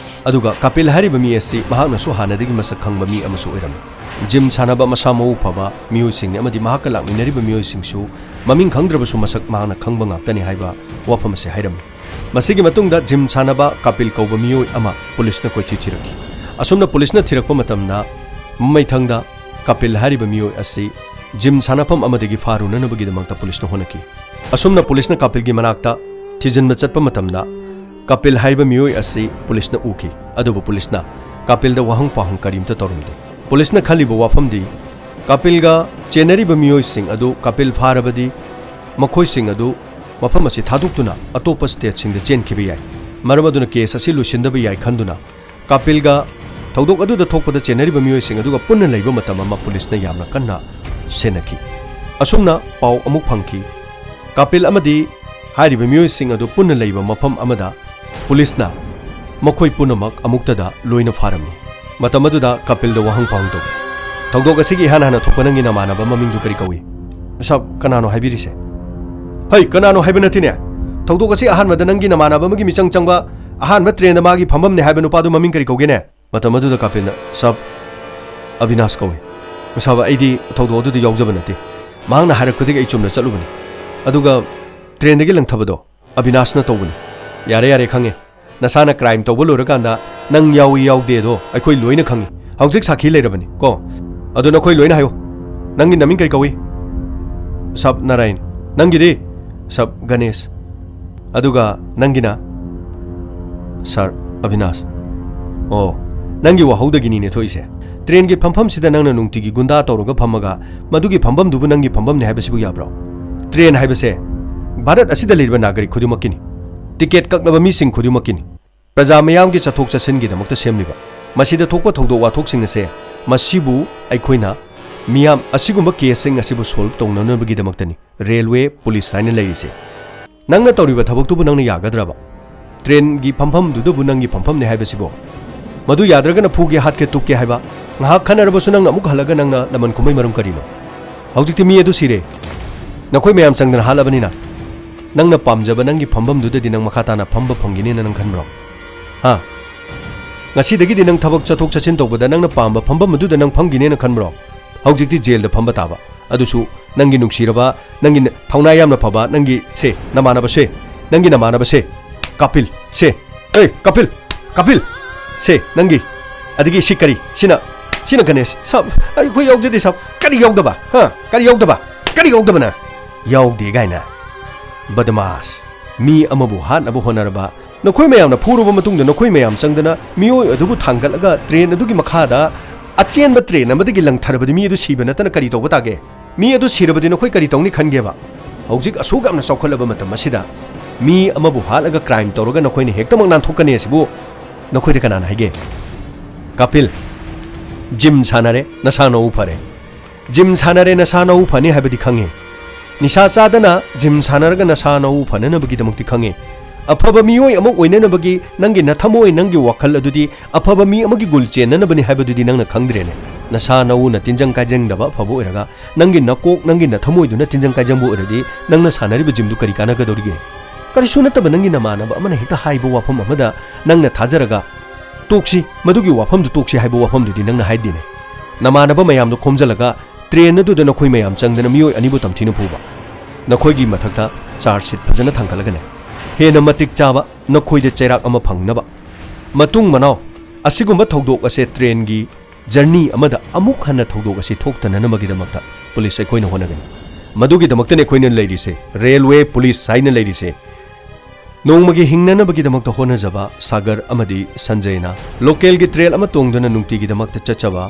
ꯑꯗꯨꯒ ꯀꯥꯄꯤꯜ ꯍꯥꯏꯔꯤꯕ ꯃꯤ ꯑꯁꯤ ꯃꯍꯥꯛꯅꯁꯨ ꯍꯥꯟꯅꯗꯒꯤ ꯃꯁꯛ ꯈꯪꯕ ꯃꯤ ꯑꯃꯁꯨ ꯑꯣꯏꯔꯝꯃꯤ꯫ ꯖꯤꯝ ꯁꯥꯟꯅꯕ ꯃꯁꯥ ꯃꯎ ꯐꯕ ꯃꯤꯑꯣꯏꯁꯤꯡꯅꯤ ꯑꯃꯗꯤ ꯃꯍꯥꯛꯀ ꯂꯥꯛꯃꯤꯟꯅꯔꯤꯕ ꯃꯤꯑꯣꯏꯁꯤꯡꯁꯨ ꯃꯃꯤꯡ ꯈꯪꯗ꯭ꯔꯕꯁꯨ ꯃꯁꯛ ꯃꯍꯥꯛꯅ ꯈꯪꯕ ꯉꯥꯛꯇꯅꯤ ꯍꯥꯏꯕ ꯋꯥꯐꯝ ꯑꯁꯤ ꯍꯥꯏꯔꯝꯃꯤ꯫ ꯃꯁꯤꯒꯤ ꯃꯇꯨꯡꯗ ꯖꯤꯝ ꯁꯥꯟꯅꯕ ꯀꯥꯄꯤꯜ ꯀꯧꯕ ꯃꯤꯑꯣꯏ ꯑꯃ ꯄꯨꯂꯤꯁꯅ ꯀꯣꯏꯊꯤ ꯊꯤꯔꯛꯈꯤ꯫ ꯑꯁꯨꯝꯅ ꯄꯨꯂꯤꯁꯅ ꯊꯤꯔꯛꯄ ꯃꯇꯝꯗ ꯃꯃꯩꯊꯪꯗ ꯀꯥꯄꯤꯜ ꯍꯥꯏꯔꯤꯕ ꯃꯤꯑꯣꯏ ꯑꯁꯤ ꯖꯤꯝ ꯁꯥꯟꯅꯐꯝ ꯑꯃꯗꯒꯤ ꯐꯥꯔꯨꯅꯅꯕꯒꯤꯗꯃꯛꯇ ꯄꯨꯂꯤꯁꯅ ꯍꯣꯠꯅꯈꯤ꯫ ꯑꯁꯨꯝꯅ ꯄꯨꯂꯤꯁꯅ ꯀꯥꯄꯤꯜꯒꯤ ꯃꯅꯥꯛꯇ ꯊꯤꯖꯤꯟꯕ ꯆꯠꯄ ꯃꯇꯝꯗ ꯀꯥꯄꯤꯜ ꯍꯥꯏꯕ ꯃꯤꯑꯣꯏ ꯑꯁꯤ ꯄꯨꯂꯤꯁꯅ ꯎꯈꯤ, ꯑꯗꯨꯕꯨ ꯄꯨꯂꯤꯁꯅ ꯀꯥꯄꯤꯜꯗ ꯋꯥꯍꯪ ꯄꯥꯎꯍꯪ ꯀꯔꯤꯝꯇ ꯇꯧꯔꯝꯗꯦ꯫ ꯄꯨꯂꯤꯁꯅ ꯈꯜꯂꯤꯕ ꯋꯥꯐꯝꯗꯤ ꯀꯥꯄꯤꯜꯒ ꯆꯦꯟꯅꯔꯤꯕ ꯃꯤꯑꯣꯏꯁꯤꯡ ꯑꯗꯨ ꯀꯥꯄꯤꯜ ꯐꯥꯔꯕꯗꯤ ꯃꯈꯣꯏꯁꯤꯡ ꯑꯗꯨ ꯃꯐꯝ ꯑꯁꯤ ꯊꯥꯗꯣꯛꯇꯨꯅ ꯑꯇꯣꯞꯄ ꯁ꯭ꯇꯦꯠꯁꯤꯡꯗ ꯆꯦꯟꯈꯤꯕ ꯌꯥꯏ꯫ ꯃꯔꯝ ꯑꯗꯨꯅ ꯀꯦꯁ ꯑꯁꯤ ꯂꯣꯏꯁꯤꯟꯗꯕ ꯌꯥꯏ ꯈꯟꯗꯨꯅ ꯀꯥꯄꯤꯜꯒ ꯊꯧꯗꯣꯛ ꯑꯗꯨꯗ ꯊꯣꯛꯄꯗ ꯆꯦꯟꯅꯔꯤꯕ ꯃꯤꯑꯣꯏꯁꯤꯡ ꯑꯗꯨꯒ ꯄꯨꯟꯅ ꯂꯩꯕ ꯃꯇꯝ ꯑꯃ ꯄꯨꯂꯤꯁꯅ ꯌꯥꯝꯅ ꯀꯟꯅ ꯁꯦꯟꯅꯈꯤ꯫ ꯑꯁꯨꯝꯅ ꯄꯥꯎ ꯑꯃꯨꯛ ꯐꯪꯈꯤ꯫ ꯀꯥꯄꯤꯜ ꯑꯃꯗꯤ ꯍꯥꯏꯔꯤꯕ ꯃꯤꯑꯣꯏꯁꯤꯡ ꯑꯗꯨ ꯄꯨꯟꯅ ꯂꯩꯕ ꯃꯐꯝ ꯑꯃꯗ ꯄꯨꯂꯤꯁꯅ ꯃꯈꯣꯏ ꯄꯨꯝꯅꯃꯛ ꯑꯃꯨꯛꯇꯗ ꯂꯣꯏꯅ ꯐꯥꯔꯝꯃꯤ꯫ ꯃꯇꯝ ꯑꯗꯨꯗ ꯀꯥꯄꯤꯜꯗ ꯋꯥꯍꯪ ꯄꯥꯎꯍꯪ ꯇꯧꯈꯤ꯫ "ꯊꯧꯗꯣꯛ ꯑꯁꯤꯒꯤ ꯏꯍꯥꯟ ꯍꯥꯟꯅ ꯊꯣꯛꯄ ꯅꯪꯒꯤ ꯅꯃꯥꯟꯅꯕ ꯃꯃꯤꯡꯗꯨ ꯀꯔꯤ ꯀꯧꯏ?" "ꯁꯥꯕ, ꯀꯅꯥꯅꯣ ꯍꯥꯏꯕꯤꯔꯤꯁꯦ?" "ꯍꯩ, ꯀꯅꯥꯅꯣ ꯍꯥꯏꯕ ꯅꯠꯇꯦꯅꯦ꯫ ꯊꯧꯗꯣꯛ ꯑꯁꯤ ꯑꯍꯥꯟꯕꯗ ꯅꯪꯒꯤ ꯅꯃꯥꯟꯅꯕ ꯑꯃꯒꯤ ꯃꯤꯆꯪ ꯆꯪꯕ, ꯑꯍꯥꯟꯕ ꯇ꯭ꯔꯦꯟꯗ ꯃꯥꯒꯤ ꯐꯝꯐꯝꯅꯦ ꯍꯥꯏꯕ ꯅꯨꯄꯥꯗꯨ ꯃꯃꯤꯡ ꯀꯔꯤ ꯀꯧꯒꯦꯅꯦ?" ꯃꯇꯝ ꯑꯗꯨꯗ ꯀꯥꯄꯤꯜꯅ, "ꯁꯥꯕ, ꯑꯕꯤꯅꯥꯁ ꯀꯧꯏ꯫ ꯁꯥꯕ, ꯑꯩꯗꯤ ꯊꯧꯗꯣꯛ ꯑꯗꯨꯗ ꯌꯥꯎꯖꯕ ꯅꯠꯇꯦ꯫ ꯃꯍꯥꯛꯅ ꯍꯥꯏꯔꯛꯄꯗꯒꯤ ꯑꯩ ꯆꯨꯝꯅ ꯆꯠꯂꯨꯕꯅꯤ꯫ ꯑꯗꯨꯒ ꯇ꯭ꯔꯦꯟꯗꯒꯤ ꯂꯪꯊꯕꯗꯣ ꯑꯕꯤꯅꯥꯁꯅ ꯇꯧꯕꯅꯤ꯫" "ꯌꯥꯔꯦ, ꯌꯥꯔꯦ, ꯈꯪꯉꯦ꯫ ꯅꯁꯥꯅ ꯀ꯭ꯔꯥꯏꯝ ꯇꯧꯕ ꯂꯣꯏꯔꯀꯥꯟꯗ ꯅꯪ ꯌꯥꯎꯏ ꯌꯥꯎꯗꯦꯗꯣ ꯑꯩꯈꯣꯏ ꯂꯣꯏꯅ ꯈꯪꯉꯤ꯫ ꯍꯧꯖꯤꯛ ꯁꯥꯈꯤ ꯂꯩꯔꯕꯅꯤ ꯀꯣ꯫ ꯑꯗꯨ ꯅꯈꯣꯏ ꯂꯣꯏꯅ ꯍꯥꯏꯌꯨ꯫ ꯅꯪꯒꯤ ꯅꯃꯤꯡ ꯀꯔꯤ ꯀꯧꯏ? ꯁꯕ ꯅꯥꯔꯥꯌꯟ꯫ ꯅꯪꯒꯤꯗꯤ? ꯁꯕ ꯒꯅꯦꯁ꯫ ꯑꯗꯨꯒ ꯅꯪꯒꯤꯅ? ꯁꯥꯔ ꯑꯕꯤꯅꯥꯁ꯫ ꯑꯣ, ꯅꯪꯒꯤ ꯋꯥꯍꯧꯗꯒꯤꯅꯤꯅꯦ ꯊꯣꯛꯏꯁꯦ꯫ ꯇ꯭ꯔꯦꯟꯒꯤ ꯐꯝꯐꯝꯁꯤꯗ ꯅꯪꯅ ꯅꯨꯡꯇꯤꯒꯤ ꯒꯨꯟꯗꯥ ꯇꯧꯔꯒ ꯐꯝꯃꯒ ꯃꯗꯨꯒꯤ ꯐꯝꯐꯝꯗꯨꯕꯨ ꯅꯪꯒꯤ ꯐꯝꯐꯝꯅꯤ ꯍꯥꯏꯕꯁꯤꯕꯨ ꯌꯥꯕ꯭ꯔꯣ? ꯇ꯭ꯔꯦꯟ ꯍꯥꯏꯕꯁꯦ ꯚꯥꯔꯠ ꯑꯁꯤꯗ ꯂꯩꯔꯤꯕ ꯅꯥꯒꯔꯤꯛ ꯈꯨꯗꯤꯡꯃꯛꯀꯤꯅꯤ꯫ ꯇꯤꯀꯦꯠ ꯀꯛꯂꯕ ꯃꯤꯁꯤꯡ ꯈꯨꯗꯤꯡꯃꯛꯀꯤꯅꯤ꯫ ꯄ꯭ꯔꯖꯥ ꯃꯤꯌꯥꯝꯒꯤ ꯆꯠꯊꯣꯛ ꯆꯠꯁꯤꯟꯒꯤꯗꯃꯛꯇ ꯁꯦꯝꯂꯤꯕ꯫ ꯃꯁꯤꯗ ꯊꯣꯛꯄ ꯊꯧꯗꯣꯛ ꯋꯥꯊꯣꯛꯁꯤꯡ ꯑꯁꯦ, ꯃꯁꯤꯕꯨ ꯑꯩꯈꯣꯏꯅ ꯃꯤꯌꯥꯝ ꯑꯁꯤꯒꯨꯝꯕ ꯀꯦꯁꯁꯤꯡ ꯑꯁꯤꯕꯨ ꯁꯣꯜꯕ ꯇꯧꯅꯅꯕꯒꯤꯗꯃꯛꯇꯅꯤ ꯔꯦꯜꯋꯦ ꯄꯨꯂꯤꯁ ꯍꯥꯏꯅ ꯂꯩꯔꯤꯁꯦ꯫ ꯅꯪꯅ ꯇꯧꯔꯤꯕ ꯊꯕꯛꯇꯨꯕꯨ ꯅꯪꯅ ꯌꯥꯒꯗ꯭ꯔꯕ? ꯇ꯭ꯔꯦꯟꯒꯤ ꯐꯝꯐꯝꯗꯨꯗꯕꯨ ꯅꯪꯒꯤ ꯐꯝꯐꯝꯅꯤ ꯍꯥꯏꯕꯁꯤꯕꯣ? ꯃꯗꯨ ꯌꯥꯗ꯭ꯔꯒꯅ ꯐꯨꯒꯦ, ꯍꯥꯠꯀꯦ, ꯇꯨꯞꯀꯦ ꯍꯥꯏꯕ? ꯉꯥꯏꯍꯥꯛ ꯈꯟꯅꯔꯕꯁꯨ ꯅꯪꯅ ꯑꯃꯨꯛ ꯍꯜꯂꯒ ꯅꯪꯅ ꯂꯃꯟ ꯈꯨꯝꯕꯩ ꯃꯔꯝ ꯀꯔꯤꯅꯣ? ꯍꯧꯖꯤꯛꯇꯤ ꯃꯤ ꯑꯗꯨ ꯁꯤꯔꯦ꯫ ꯅꯈꯣꯏ ꯃꯌꯥꯝ ꯆꯪꯗꯅ ꯍꯥꯠꯂꯕꯅꯤꯅ ꯅꯪꯅ ꯄꯥꯝꯖꯕ ꯅꯪꯒꯤ ꯐꯝꯐꯝꯗꯨꯗꯗꯤ ꯅꯪ ꯃꯈꯥ ꯇꯥꯅ ꯐꯝꯕ ꯐꯪꯒꯅꯤꯅ ꯅꯪ ꯈꯟꯕ꯭ꯔꯣ? ꯍꯥ? ꯉꯁꯤꯗꯒꯤꯗꯤ ꯅꯪ ꯊꯕꯛ ꯆꯠꯊꯣꯛ ꯆꯠꯁꯤꯟ ꯇꯧꯕꯗ ꯅꯪꯅ ꯄꯥꯝꯕ ꯐꯝꯐꯝ ꯑꯗꯨꯗ ꯅꯪ ꯐꯝꯈꯤꯅꯦꯅ ꯈꯟꯕ꯭ꯔꯣ? ꯍꯧꯖꯤꯛꯇꯤ ꯖꯦꯜꯗ ꯐꯝꯕ ꯇꯥꯕ꯫ ꯑꯗꯨꯁꯨ ꯅꯪꯒꯤ ꯅꯨꯡꯁꯤꯔꯕ, ꯅꯪꯒꯤ ꯊꯧꯅꯥ ꯌꯥꯝꯅ ꯐꯕ, ꯅꯪꯒꯤ ꯁꯦ, ꯅꯃꯥꯟꯅꯕꯁꯦ, ꯅꯪꯒꯤ ꯅꯃꯥꯟꯅꯕꯁꯦ, ꯀꯥꯄꯤꯜ, ꯁꯦ, ꯑꯦ, ꯀꯥꯄꯤꯜ, ꯀꯥꯄꯤꯜ, ꯁꯦ, ꯅꯪꯒꯤ, ꯑꯗꯒꯤ ꯁꯤ ꯀꯔꯤ? ꯁꯤꯅ, ꯁꯤꯅ ꯒꯅꯦꯁ, ꯁꯥꯕ, ꯑꯩꯈꯣꯏ ꯌꯥꯎꯖꯗꯦ, ꯁꯥꯕ꯫ ꯀꯔꯤ ꯌꯥꯎꯗꯕ? ꯍꯥ? ꯀꯔꯤ ꯌꯥꯎꯗꯕ? ꯀꯔꯤ ꯌꯥꯎꯗꯕꯅ? ꯌꯥꯎꯗꯦ ꯀꯥꯏꯅ꯫ ꯕꯗꯃꯥꯁ, ꯃꯤ ꯑꯃꯕꯨ ꯍꯥꯠꯅꯕ ꯍꯣꯠꯅꯔꯕ, ꯅꯈꯣꯏ ꯃꯌꯥꯝꯅ ꯐꯨꯔꯕ ꯃꯇꯨꯡꯗ ꯅꯈꯣꯏ ꯃꯌꯥꯝ ꯆꯪꯗꯅ ꯃꯤꯑꯣꯏ ꯑꯗꯨꯕꯨ ꯊꯥꯡꯒꯠꯂꯒ ꯇ꯭ꯔꯦꯟ ꯑꯗꯨꯒꯤ ꯃꯈꯥꯗ ꯑꯆꯦꯟꯕ ꯇ꯭ꯔꯦꯟ ꯑꯃꯗꯒꯤ ꯂꯪꯊꯔꯕꯗꯤ ꯃꯤ ꯑꯗꯨ ꯁꯤꯕ ꯅꯠꯇꯅ ꯀꯔꯤ ꯇꯧꯕ ꯇꯥꯒꯦ? ꯃꯤ ꯑꯗꯨ ꯁꯤꯔꯕꯗꯤ ꯅꯈꯣꯏ ꯀꯔꯤ ꯇꯧꯅꯤ ꯈꯟꯒꯦꯕ? ꯍꯧꯖꯤꯛ ꯑꯁꯨꯛ ꯌꯥꯝꯅ ꯆꯥꯎꯈꯠꯂꯕ ꯃꯇꯝ ꯑꯁꯤꯗ ꯃꯤ ꯑꯃꯕꯨ ꯍꯥꯠꯂꯒ ꯀ꯭ꯔꯥꯏꯝ ꯇꯧꯔꯒ ꯅꯈꯣꯏꯅ ꯍꯦꯛꯇꯃꯛ ꯅꯥꯟꯊꯣꯛꯀꯅꯤ ꯑꯁꯤꯕꯨ ꯅꯈꯣꯏꯗ ꯀꯅꯥꯅ ꯍꯥꯏꯒꯦ? ꯀꯥꯄꯤꯜ, ꯖꯤꯝ ꯁꯥꯟꯅꯔꯦ, ꯅꯁꯥ ꯅꯎ ꯐꯔꯦ꯫ ꯖꯤꯝ ꯁꯥꯟꯅꯔꯦ, ꯅꯁꯥ ꯅꯎ ꯐꯅꯤ ꯍꯥꯏꯕꯗꯤ ꯈꯪꯉꯦ꯫ ꯅꯤꯁꯥ ꯆꯥꯗꯅ ꯖꯤꯝ ꯁꯥꯟꯅꯔꯒ ꯅꯁꯥ ꯅꯎ ꯐꯅꯅꯕꯒꯤꯗꯃꯛꯇꯤ ꯈꯪꯉꯦ꯫ ꯑꯐꯕ ꯃꯤꯑꯣꯏ ꯑꯃ ꯑꯣꯏꯅꯅꯕꯒꯤ ꯅꯪꯒꯤ ꯅꯊꯃꯣꯏ, ꯅꯪꯒꯤ ꯋꯥꯈꯜ ꯑꯗꯨꯗꯤ ꯑꯐꯕ ꯃꯤ ꯑꯃꯒꯤ ꯒꯨꯜ ꯆꯦꯟꯅꯅꯕꯅꯤ ꯍꯥꯏꯕꯗꯨꯗꯤ ꯅꯪꯅ ꯈꯪꯗ꯭ꯔꯦꯅꯦ꯫ ꯅꯁꯥ ꯅꯎꯅ ꯇꯤꯟꯖꯪ ꯀꯥꯏꯖꯪꯗꯕ ꯑꯐꯕ ꯑꯣꯏꯔꯒ ꯅꯪꯒꯤ ꯅꯀꯣꯛ, ꯅꯪꯒꯤ ꯅꯊꯃꯣꯏꯗꯨꯅ ꯇꯤꯟꯖꯪ ꯀꯥꯏꯖꯪꯕ ꯑꯣꯏꯔꯗꯤ ꯅꯪꯅ ꯁꯥꯟꯅꯔꯤꯕ ꯖꯤꯝꯗꯨ ꯀꯔꯤ ꯀꯥꯟꯅꯒꯗꯧꯔꯤꯒꯦ? ꯀꯔꯤꯁꯨ ꯅꯠꯇꯕ ꯅꯪꯒꯤ ꯅꯃꯥꯟꯅꯕ ꯑꯃꯅ ꯍꯦꯛꯇ ꯍꯥꯏꯕ ꯋꯥꯐꯝ ꯑꯃꯗ ꯅꯪꯅ ꯊꯥꯖꯔꯒ ꯇꯣꯛꯁꯤ, ꯃꯗꯨꯒꯤ ꯋꯥꯐꯝꯗꯨ ꯇꯣꯛꯁꯤ ꯍꯥꯏꯕ ꯋꯥꯐꯝꯗꯨꯗꯤ ꯅꯪꯅ ꯍꯥꯏꯗꯦꯅꯦ꯫ ꯅꯃꯥꯟꯅꯕ ꯃꯌꯥꯝꯗꯨ ꯈꯣꯝꯖꯤꯜꯂꯒ ꯇ꯭ꯔꯦꯟ ꯑꯗꯨꯗ ꯅꯈꯣꯏ ꯃꯌꯥꯝ ꯆꯪꯗꯅ ꯃꯤꯑꯣꯏ ꯑꯅꯤꯕꯨ ꯇꯝꯊꯤꯅ ꯐꯨꯕ꯫ ꯅꯈꯣꯏꯒꯤ ꯃꯊꯛꯇ ꯆꯥꯔꯖ ꯁꯤꯠ ꯐꯖꯅ ꯊꯥꯡꯒꯠꯂꯒꯅꯦ꯫ ꯍꯦꯟꯅ ꯃꯇꯤꯛ ꯆꯥꯕ ꯅꯈꯣꯏꯗ ꯆꯩꯔꯥꯛ ꯑꯃ ꯐꯪꯅꯕ꯫ ꯃꯇꯨꯡ ꯃꯅꯥꯎ ꯑꯁꯤꯒꯨꯝꯕ ꯊꯧꯗꯣꯛ ꯑꯁꯦ ꯇ꯭ꯔꯦꯟꯒꯤ ꯖꯔꯅꯤ ꯑꯃꯗ ꯑꯃꯨꯛ ꯍꯟꯅ ꯊꯧꯗꯣꯛ ꯑꯁꯤ ꯊꯣꯛꯇꯅꯅꯕꯒꯤꯗꯃꯛꯇ ꯄꯨꯂꯤꯁ ꯑꯩꯈꯣꯏꯅ ꯍꯣꯠꯅꯒꯅꯤ꯫ ꯃꯗꯨꯒꯤꯗꯃꯛꯇꯅꯤ ꯑꯩꯈꯣꯏꯅ ꯂꯩꯔꯤꯁꯦ, ꯔꯦꯜꯋꯦ ꯄꯨꯂꯤꯁ ꯍꯥꯏꯅ ꯂꯩꯔꯤꯁꯦ꯫ ꯅꯣꯡꯃꯒꯤ ꯍꯤꯡꯅꯅꯕꯒꯤꯗꯃꯛꯇ ꯍꯣꯠꯅꯖꯕ ꯁꯥꯒꯔ ꯑꯃꯗꯤ ꯁꯟꯖꯌꯅ ꯂꯣꯀꯦꯜꯒꯤ ꯇ꯭ꯔꯦꯟ ꯑꯃ ꯇꯣꯡꯗꯨꯅ ꯅꯨꯡꯇꯤꯒꯤꯗꯃꯛꯇ ꯆꯠꯆꯕ,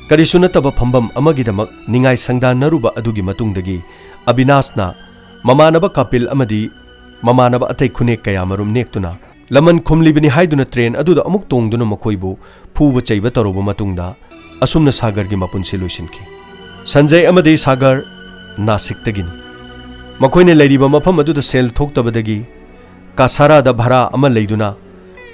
ꯀꯔꯤꯁꯨ ꯅꯠꯇꯕ ꯐꯝꯐꯝ ꯑꯃꯒꯤꯗꯃꯛ ꯅꯤꯡꯉꯥꯏ ꯁꯪꯗꯥꯅꯔꯨꯕ ꯑꯗꯨꯒꯤ ꯃꯇꯨꯡꯗꯒꯤ ꯑꯕꯤꯅꯥꯁꯅ ꯃꯃꯥꯟꯅꯕ ꯀꯥꯄꯤꯜ ꯑꯃꯗꯤ ꯃꯃꯥꯟꯅꯕ ꯑꯇꯩ ꯈꯨꯅꯦꯛ ꯀꯌꯥꯃꯔꯨꯝ ꯅꯦꯛꯇꯨꯅ ꯂꯃꯟ ꯈꯨꯝꯂꯤꯕꯅꯤ ꯍꯥꯏꯗꯨꯅ ꯇ꯭ꯔꯦꯟ ꯑꯗꯨꯗ ꯑꯃꯨꯛ ꯇꯣꯡꯗꯨꯅ ꯃꯈꯣꯏꯕꯨ ꯐꯨꯕ ꯆꯩꯕ ꯇꯧꯔꯕ ꯃꯇꯨꯡꯗ ꯑꯁꯨꯝꯅ ꯁꯥꯒꯔꯒꯤ ꯃꯄꯨꯟꯁꯤ ꯂꯣꯏꯁꯤꯟꯈꯤ꯫ ꯁꯟꯖꯌ ꯑꯃꯗꯤ ꯁꯥꯒꯔ ꯅꯥꯁꯤꯛꯇꯒꯤꯅꯤ꯫ ꯃꯈꯣꯏꯅ ꯂꯩꯔꯤꯕ ꯃꯐꯝ ꯑꯗꯨꯗ ꯁꯦꯜ ꯊꯣꯛꯇꯕꯗꯒꯤ ꯀꯥꯁꯥꯔꯥꯗ ꯚꯔꯥ ꯑꯃ ꯂꯩꯗꯨꯅ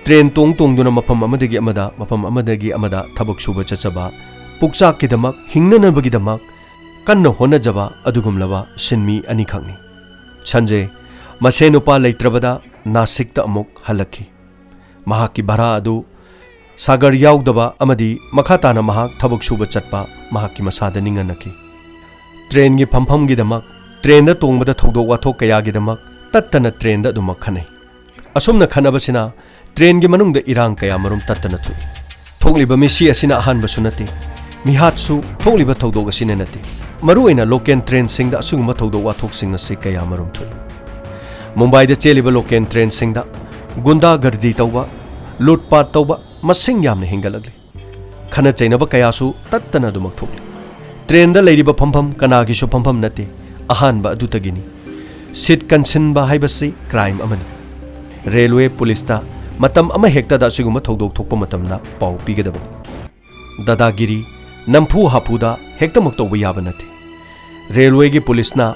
ꯇ꯭ꯔꯦꯟ ꯇꯣꯡ ꯇꯣꯡꯗꯨꯅ ꯃꯐꯝ ꯑꯃꯗꯒꯤ ꯑꯃꯗ, ꯃꯐꯝ ꯑꯃꯗꯒꯤ ꯑꯃꯗ ꯊꯕꯛ ꯁꯨꯕ ꯆꯠꯆꯕ, ꯄꯨꯛꯆꯥꯛꯀꯤꯗꯃꯛ, ꯍꯤꯡꯅꯅꯕꯒꯤꯗꯃꯛ ꯀꯟꯅ ꯍꯣꯠꯅꯖꯕ ꯑꯗꯨꯒꯨꯝꯂꯕ ꯁꯤꯟꯃꯤ ꯑꯅꯤꯈꯛꯅꯤ꯫ ꯁꯟꯖꯌ ꯃꯁꯦꯟ ꯅꯨꯄꯥ ꯂꯩꯇ꯭ꯔꯕꯗ ꯅꯥꯁꯤꯛꯇ ꯑꯃꯨꯛ ꯍꯜꯂꯛꯈꯤ꯫ ꯃꯍꯥꯛꯀꯤ ꯚꯔꯥ ꯑꯗꯨ ꯁꯥꯒꯔ ꯌꯥꯎꯗꯕ ꯑꯃꯗꯤ ꯃꯈꯥ ꯇꯥꯅ ꯃꯍꯥꯛ ꯊꯕꯛ ꯁꯨꯕ ꯆꯠꯄ ꯃꯍꯥꯛꯀꯤ ꯃꯁꯥꯗ ꯅꯤꯡꯍꯟꯅꯈꯤ꯫ ꯇ꯭ꯔꯦꯟꯒꯤ ꯐꯝꯐꯝꯒꯤꯗꯃꯛ, ꯇ꯭ꯔꯦꯟꯗ ꯇꯣꯡꯕꯗ ꯊꯧꯗꯣꯛ ꯋꯥꯊꯣꯛ ꯀꯌꯥꯒꯤꯗꯃꯛ ꯇꯠꯇꯅ ꯇ꯭ꯔꯦꯟꯗ ꯑꯗꯨꯃꯛ ꯈꯟꯅꯩ꯫ ꯑꯁꯨꯝꯅ ꯈꯟꯅꯕꯁꯤꯅ ꯇ꯭ꯔꯦꯟꯒꯤ ꯃꯅꯨꯡꯗ ꯏꯔꯥꯡ ꯀꯌꯥꯃꯔꯨꯝ ꯇꯠꯇꯅ ꯊꯣꯛꯏ꯫ ꯊꯣꯛꯂꯤꯕ ꯃꯤꯁꯤ ꯑꯁꯤꯅ ꯑꯍꯥꯟꯕꯁꯨ ꯅꯠꯇꯦ, ꯃꯤꯍꯥꯠꯁꯨ ꯊꯣꯛꯂꯤꯕ ꯊꯧꯗꯣꯛ ꯑꯁꯤꯅ ꯅꯠꯇꯦ꯫ ꯃꯔꯨꯑꯣꯏꯅ ꯂꯣꯀꯦꯜ ꯇ꯭ꯔꯦꯟꯁꯤꯡꯗ ꯑꯁꯤꯒꯨꯝꯕ ꯊꯧꯗꯣꯛ ꯋꯥꯊꯣꯛꯁꯤꯡ ꯑꯁꯤ ꯀꯌꯥꯃꯔꯨꯝ ꯊꯣꯛꯏ꯫ ꯃꯨꯝꯕꯥꯏꯗ ꯆꯦꯜꯂꯤꯕ ꯂꯣꯀꯦꯜ ꯇ꯭ꯔꯦꯟꯁꯤꯡꯗ ꯒꯨꯟꯗꯥꯒꯔꯗꯤ ꯇꯧꯕ, ꯂꯨꯠꯄꯥꯠ ꯇꯧꯕ ꯃꯁꯤꯡ ꯌꯥꯝꯅ ꯍꯦꯟꯒꯠꯂꯛꯂꯤ꯫ ꯈꯠꯅ ꯆꯩꯅꯕ ꯀꯌꯥꯁꯨ ꯇꯠꯇꯅ ꯑꯗꯨꯃꯛ ꯊꯣꯛꯂꯤ꯫ ꯇ꯭ꯔꯦꯟꯗ ꯂꯩꯔꯤꯕ ꯐꯝꯐꯝ ꯀꯅꯥꯒꯤꯁꯨ ꯐꯝꯐꯝ ꯅꯠꯇꯦ, ꯑꯍꯥꯟꯕ ꯑꯗꯨꯗꯒꯤꯅꯤ꯫ ꯁꯤꯠ ꯀꯟꯁꯤꯟꯕ ꯍꯥꯏꯕꯁꯤ ꯀ꯭ꯔꯥꯏꯝ ꯑꯃꯅꯤ꯫ ꯔꯦꯜꯋꯦ ꯄꯨꯂꯤꯁꯇ ꯃꯇꯝ ꯑꯃꯍꯦꯛꯇꯗ ꯑꯁꯤꯒꯨꯝꯕ ꯊꯧꯗꯣꯛ ꯊꯣꯛꯄ ꯃꯇꯝꯗ ꯄꯥꯎ ꯄꯤꯒꯗꯕꯅꯤ꯫ ꯗꯥꯗꯥꯒꯤꯔꯤ, ꯅꯝꯐꯨ ꯍꯥꯐꯨꯗ ꯍꯦꯛꯇꯃꯛ ꯇꯧꯕ ꯌꯥꯕ ꯅꯠꯇꯦ꯫ ꯔꯦꯜꯋꯦꯒꯤ ꯄꯨꯂꯤꯁꯅ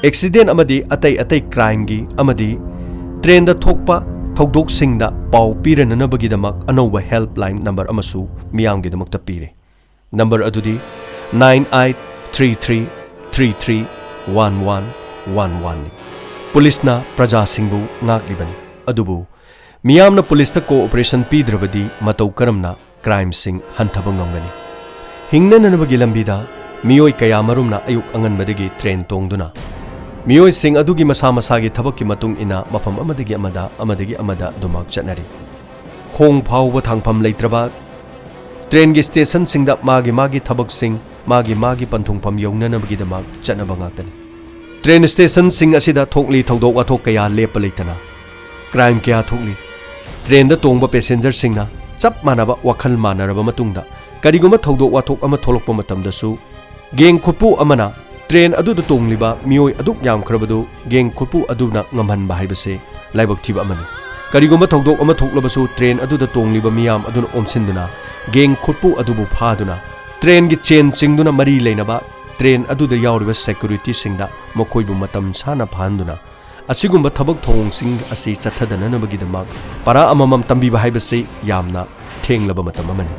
ꯑꯦꯛꯁꯤꯗꯦꯟ ꯑꯃꯗꯤ ꯑꯇꯩ ꯑꯇꯩ ꯀ꯭ꯔꯥꯏꯝꯒꯤ ꯑꯃꯗꯤ ꯇ꯭ꯔꯦꯟꯗ ꯊꯣꯛꯄ ꯊꯧꯗꯣꯛꯁꯤꯡꯗ ꯄꯥꯎ ꯄꯤꯔꯅꯅꯕꯒꯤꯗꯃꯛ ꯑꯅꯧꯕ ꯍꯦꯜꯞꯂꯥꯏꯟ ꯅꯝꯕꯔ ꯑꯃꯁꯨ ꯃꯤꯌꯥꯝꯒꯤꯗꯃꯛꯇ ꯄꯤꯔꯦ꯫ ꯅꯝꯕꯔ ꯑꯗꯨꯗꯤ nine eight three three three three one one one one ꯅꯤ꯫ ꯄꯨꯂꯤꯁꯅ ꯄ꯭ꯔꯖꯥꯁꯤꯡꯕꯨ ꯉꯥꯛꯂꯤꯕꯅꯤ, ꯑꯗꯨꯕꯨ ꯃꯤꯌꯥꯝꯅ ꯄꯨꯂꯤꯁꯇ ꯀꯣꯑꯣꯄꯔꯦꯁꯟ ꯄꯤꯗ꯭ꯔꯕꯗꯤ ꯃꯇꯧ ꯀꯔꯝꯅ ꯀ꯭ꯔꯥꯏꯝꯁꯤꯡ ꯍꯟꯊꯕ ꯉꯝꯒꯅꯤ? ꯍꯤꯡꯅꯅꯅꯕꯒꯤ ꯂꯝꯕꯤꯗ ꯃꯤꯑꯣꯏ ꯀꯌꯥꯃꯔꯨꯝꯅ ꯑꯌꯨꯛ ꯑꯉꯟꯕꯗꯒꯤ ꯇ꯭ꯔꯦꯟ ꯇꯣꯡꯗꯨꯅ ꯃꯤꯑꯣꯏꯁꯤꯡ ꯑꯗꯨꯒꯤ ꯃꯁꯥ ꯃꯁꯥꯒꯤ ꯊꯕꯛꯀꯤ ꯃꯇꯨꯡ ꯏꯟꯅ ꯃꯐꯝ ꯑꯃꯗꯒꯤ ꯑꯃꯗ, ꯑꯃꯗꯒꯤ ꯑꯃꯗ ꯑꯗꯨꯃꯛ ꯆꯠꯅꯔꯤ꯫ ꯈꯣꯡ ꯐꯥꯎꯕ ꯊꯥꯡꯐꯝ ꯂꯩꯇ꯭ꯔꯕ ꯇ꯭ꯔꯦꯟꯒꯤ ꯁ꯭ꯇꯦꯁꯟꯁꯤꯡꯗ ꯃꯥꯒꯤ ꯃꯥꯒꯤ ꯊꯕꯛꯁꯤꯡ, ꯃꯥꯒꯤ ꯃꯥꯒꯤ ꯄꯟꯊꯨꯡꯐꯝ ꯌꯧꯅꯅꯕꯒꯤꯗꯃꯛ ꯆꯠꯅꯕ ꯉꯥꯛꯇꯅꯤ꯫ ꯇ꯭ꯔꯦꯟ ꯁ꯭ꯇꯦꯁꯟꯁꯤꯡ ꯑꯁꯤꯗ ꯊꯣꯛꯂꯤ ꯊꯧꯗꯣꯛ ꯋꯥꯊꯣꯛ ꯀꯌꯥ ꯂꯦꯞꯄ ꯂꯩꯇꯅ꯫ ꯀ꯭ꯔꯥꯏꯝ ꯀꯌꯥ ꯊꯣꯛꯂꯤ꯫ ꯇ꯭ꯔꯦꯟꯗ ꯇꯣꯡꯕ ꯄꯦꯁꯦꯟꯖꯔꯁꯤꯡꯅ ꯆꯞ ꯃꯥꯟꯅꯕ ꯋꯥꯈꯜ ꯃꯥꯟꯅꯔꯕ ꯃꯇꯨꯡꯗ, ꯀꯔꯤꯒꯨꯝꯕ ꯊꯧꯗꯣꯛ ꯋꯥꯊꯣꯛ ꯑꯃ ꯊꯣꯛꯂꯛꯄ ꯃꯇꯝꯗꯁꯨ, ꯒꯦꯡ ꯈꯨꯠꯄꯨ ꯑꯃꯅ ꯇ꯭ꯔꯦꯟ ꯑꯗꯨꯗ ꯇꯣꯡꯂꯤꯕ ꯃꯤꯑꯣꯏ ꯑꯗꯨꯛ ꯌꯥꯝꯈ꯭ꯔꯕꯗꯨ ꯒꯦꯡ ꯈꯨꯠꯄꯨ ꯑꯗꯨꯅ ꯉꯝꯍꯟꯕ ꯍꯥꯏꯕꯁꯤ ꯂꯥꯏꯕꯛ ꯊꯤꯕ ꯑꯃꯅꯤ꯫ ꯀꯔꯤꯒꯨꯝꯕ ꯊꯧꯗꯣꯛ ꯑꯃ ꯊꯣꯛꯂꯕꯁꯨ, ꯇ꯭ꯔꯦꯟ ꯑꯗꯨꯗ ꯇꯣꯡꯂꯤꯕ ꯃꯤꯌꯥꯝ ꯑꯗꯨꯅ ꯑꯣꯝꯁꯤꯟꯗꯨꯅ ꯒꯦꯡ ꯈꯨꯠꯄꯨ ꯑꯗꯨꯕꯨ ꯐꯥꯗꯨꯅ, ꯇ꯭ꯔꯦꯟꯒꯤ ꯆꯦꯟ ꯆꯤꯡꯗꯨꯅ ꯃꯔꯤ ꯂꯩꯅꯕ ꯇ꯭ꯔꯦꯟ ꯑꯗꯨꯗ ꯌꯥꯎꯔꯤꯕ ꯁꯦꯀ꯭ꯌꯨꯔꯤꯇꯤꯁꯤꯡꯗ ꯃꯈꯣꯏꯕꯨ ꯃꯇꯝ ꯁꯥꯅ ꯐꯥꯍꯟꯗꯨꯅ, ꯑꯁꯤꯒꯨꯝꯕ ꯊꯕꯛ ꯊꯧꯑꯣꯡꯁꯤꯡ ꯑꯁꯤ ꯆꯠꯊꯗꯅꯅꯕꯒꯤꯗꯃꯛ ꯄꯔꯥ ꯑꯃꯃꯝ ꯇꯝꯕꯤꯕ ꯍꯥꯏꯕꯁꯤ ꯌꯥꯝꯅ ꯊꯦꯡꯂꯕ ꯃꯇꯝ ꯑꯃꯅꯤ꯫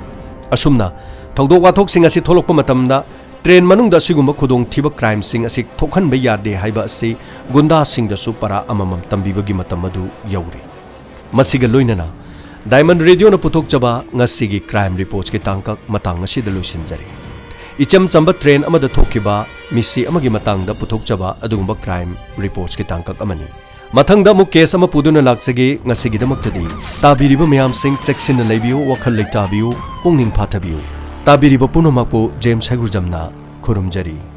ꯑꯁꯨꯝꯅ ꯊꯧꯗꯣꯛ ꯋꯥꯊꯣꯛꯁꯤꯡ ꯑꯁꯤ ꯊꯣꯛꯂꯛꯄ ꯃꯇꯝꯗ, ꯇ꯭ꯔꯦꯟ ꯃꯅꯨꯡꯗ ꯑꯁꯤꯒꯨꯝꯕ ꯈꯨꯗꯣꯡꯊꯤꯕ ꯀ꯭ꯔꯥꯏꯝꯁꯤꯡ ꯑꯁꯤ ꯊꯣꯛꯍꯟꯕ ꯌꯥꯗꯦ ꯍꯥꯏꯕ ꯑꯁꯤ ꯒꯨꯟꯗꯥꯁꯤꯡꯗꯁꯨ ꯄꯔꯥ ꯑꯃꯃꯝ ꯇꯝꯕꯤꯕꯒꯤ ꯃꯇꯝ ꯑꯗꯨ ꯌꯧꯔꯦ꯫ ꯃꯁꯤꯒ ꯂꯣꯏꯅꯅ, ꯗꯥꯏꯃꯟ ꯔꯦꯗꯤꯑꯣꯅ ꯄꯨꯊꯣꯛꯆꯕ ꯉꯁꯤꯒꯤ ꯀ꯭ꯔꯥꯏꯝ ꯔꯤꯄꯣꯔꯠꯁꯀꯤ ꯇꯥꯡꯀꯛ ꯃꯇꯥꯡ ꯑꯁꯤꯗ ꯂꯣꯏꯁꯤꯟꯖꯔꯦ꯫ ꯏꯆꯝ ꯆꯝꯕ ꯇ꯭ꯔꯦꯟ ꯑꯃꯗ ꯊꯣꯛꯈꯤꯕ ꯃꯤꯁꯤ ꯑꯃꯒꯤ ꯃꯇꯥꯡꯗ ꯄꯨꯊꯣꯛꯆꯕ ꯑꯗꯨꯒꯨꯝꯕ ꯀ꯭ꯔꯥꯏꯝ ꯔꯤꯄꯣꯔꯠꯁꯀꯤ ꯇꯥꯡꯀꯛ ꯑꯃꯅꯤ꯫ ꯃꯊꯪꯗ ꯑꯃꯨꯛ ꯀꯦꯁ ꯑꯃ ꯄꯨꯗꯨꯅ ꯂꯥꯛꯆꯒꯦ꯫ ꯉꯁꯤꯒꯤꯗꯃꯛꯇꯗꯤ ꯇꯥꯕꯤꯔꯤꯕ ꯃꯌꯥꯝꯁꯤꯡ ꯆꯦꯛꯁꯤꯟꯅ ꯂꯩꯕꯤꯌꯨ, ꯋꯥꯈꯜ ꯂꯩꯇꯥꯕꯤꯌꯨ, ꯄꯨꯛꯅꯤꯡ ꯐꯥꯊꯕꯤꯌꯨ꯫ ꯇꯥꯕꯤꯔꯤꯕ ꯄꯨꯝꯅꯃꯛꯄꯨ ꯖꯦꯝꯁ ꯍꯩꯒꯨꯔꯖꯝꯅ ꯈꯨꯔꯨꯝꯖꯔꯤ꯫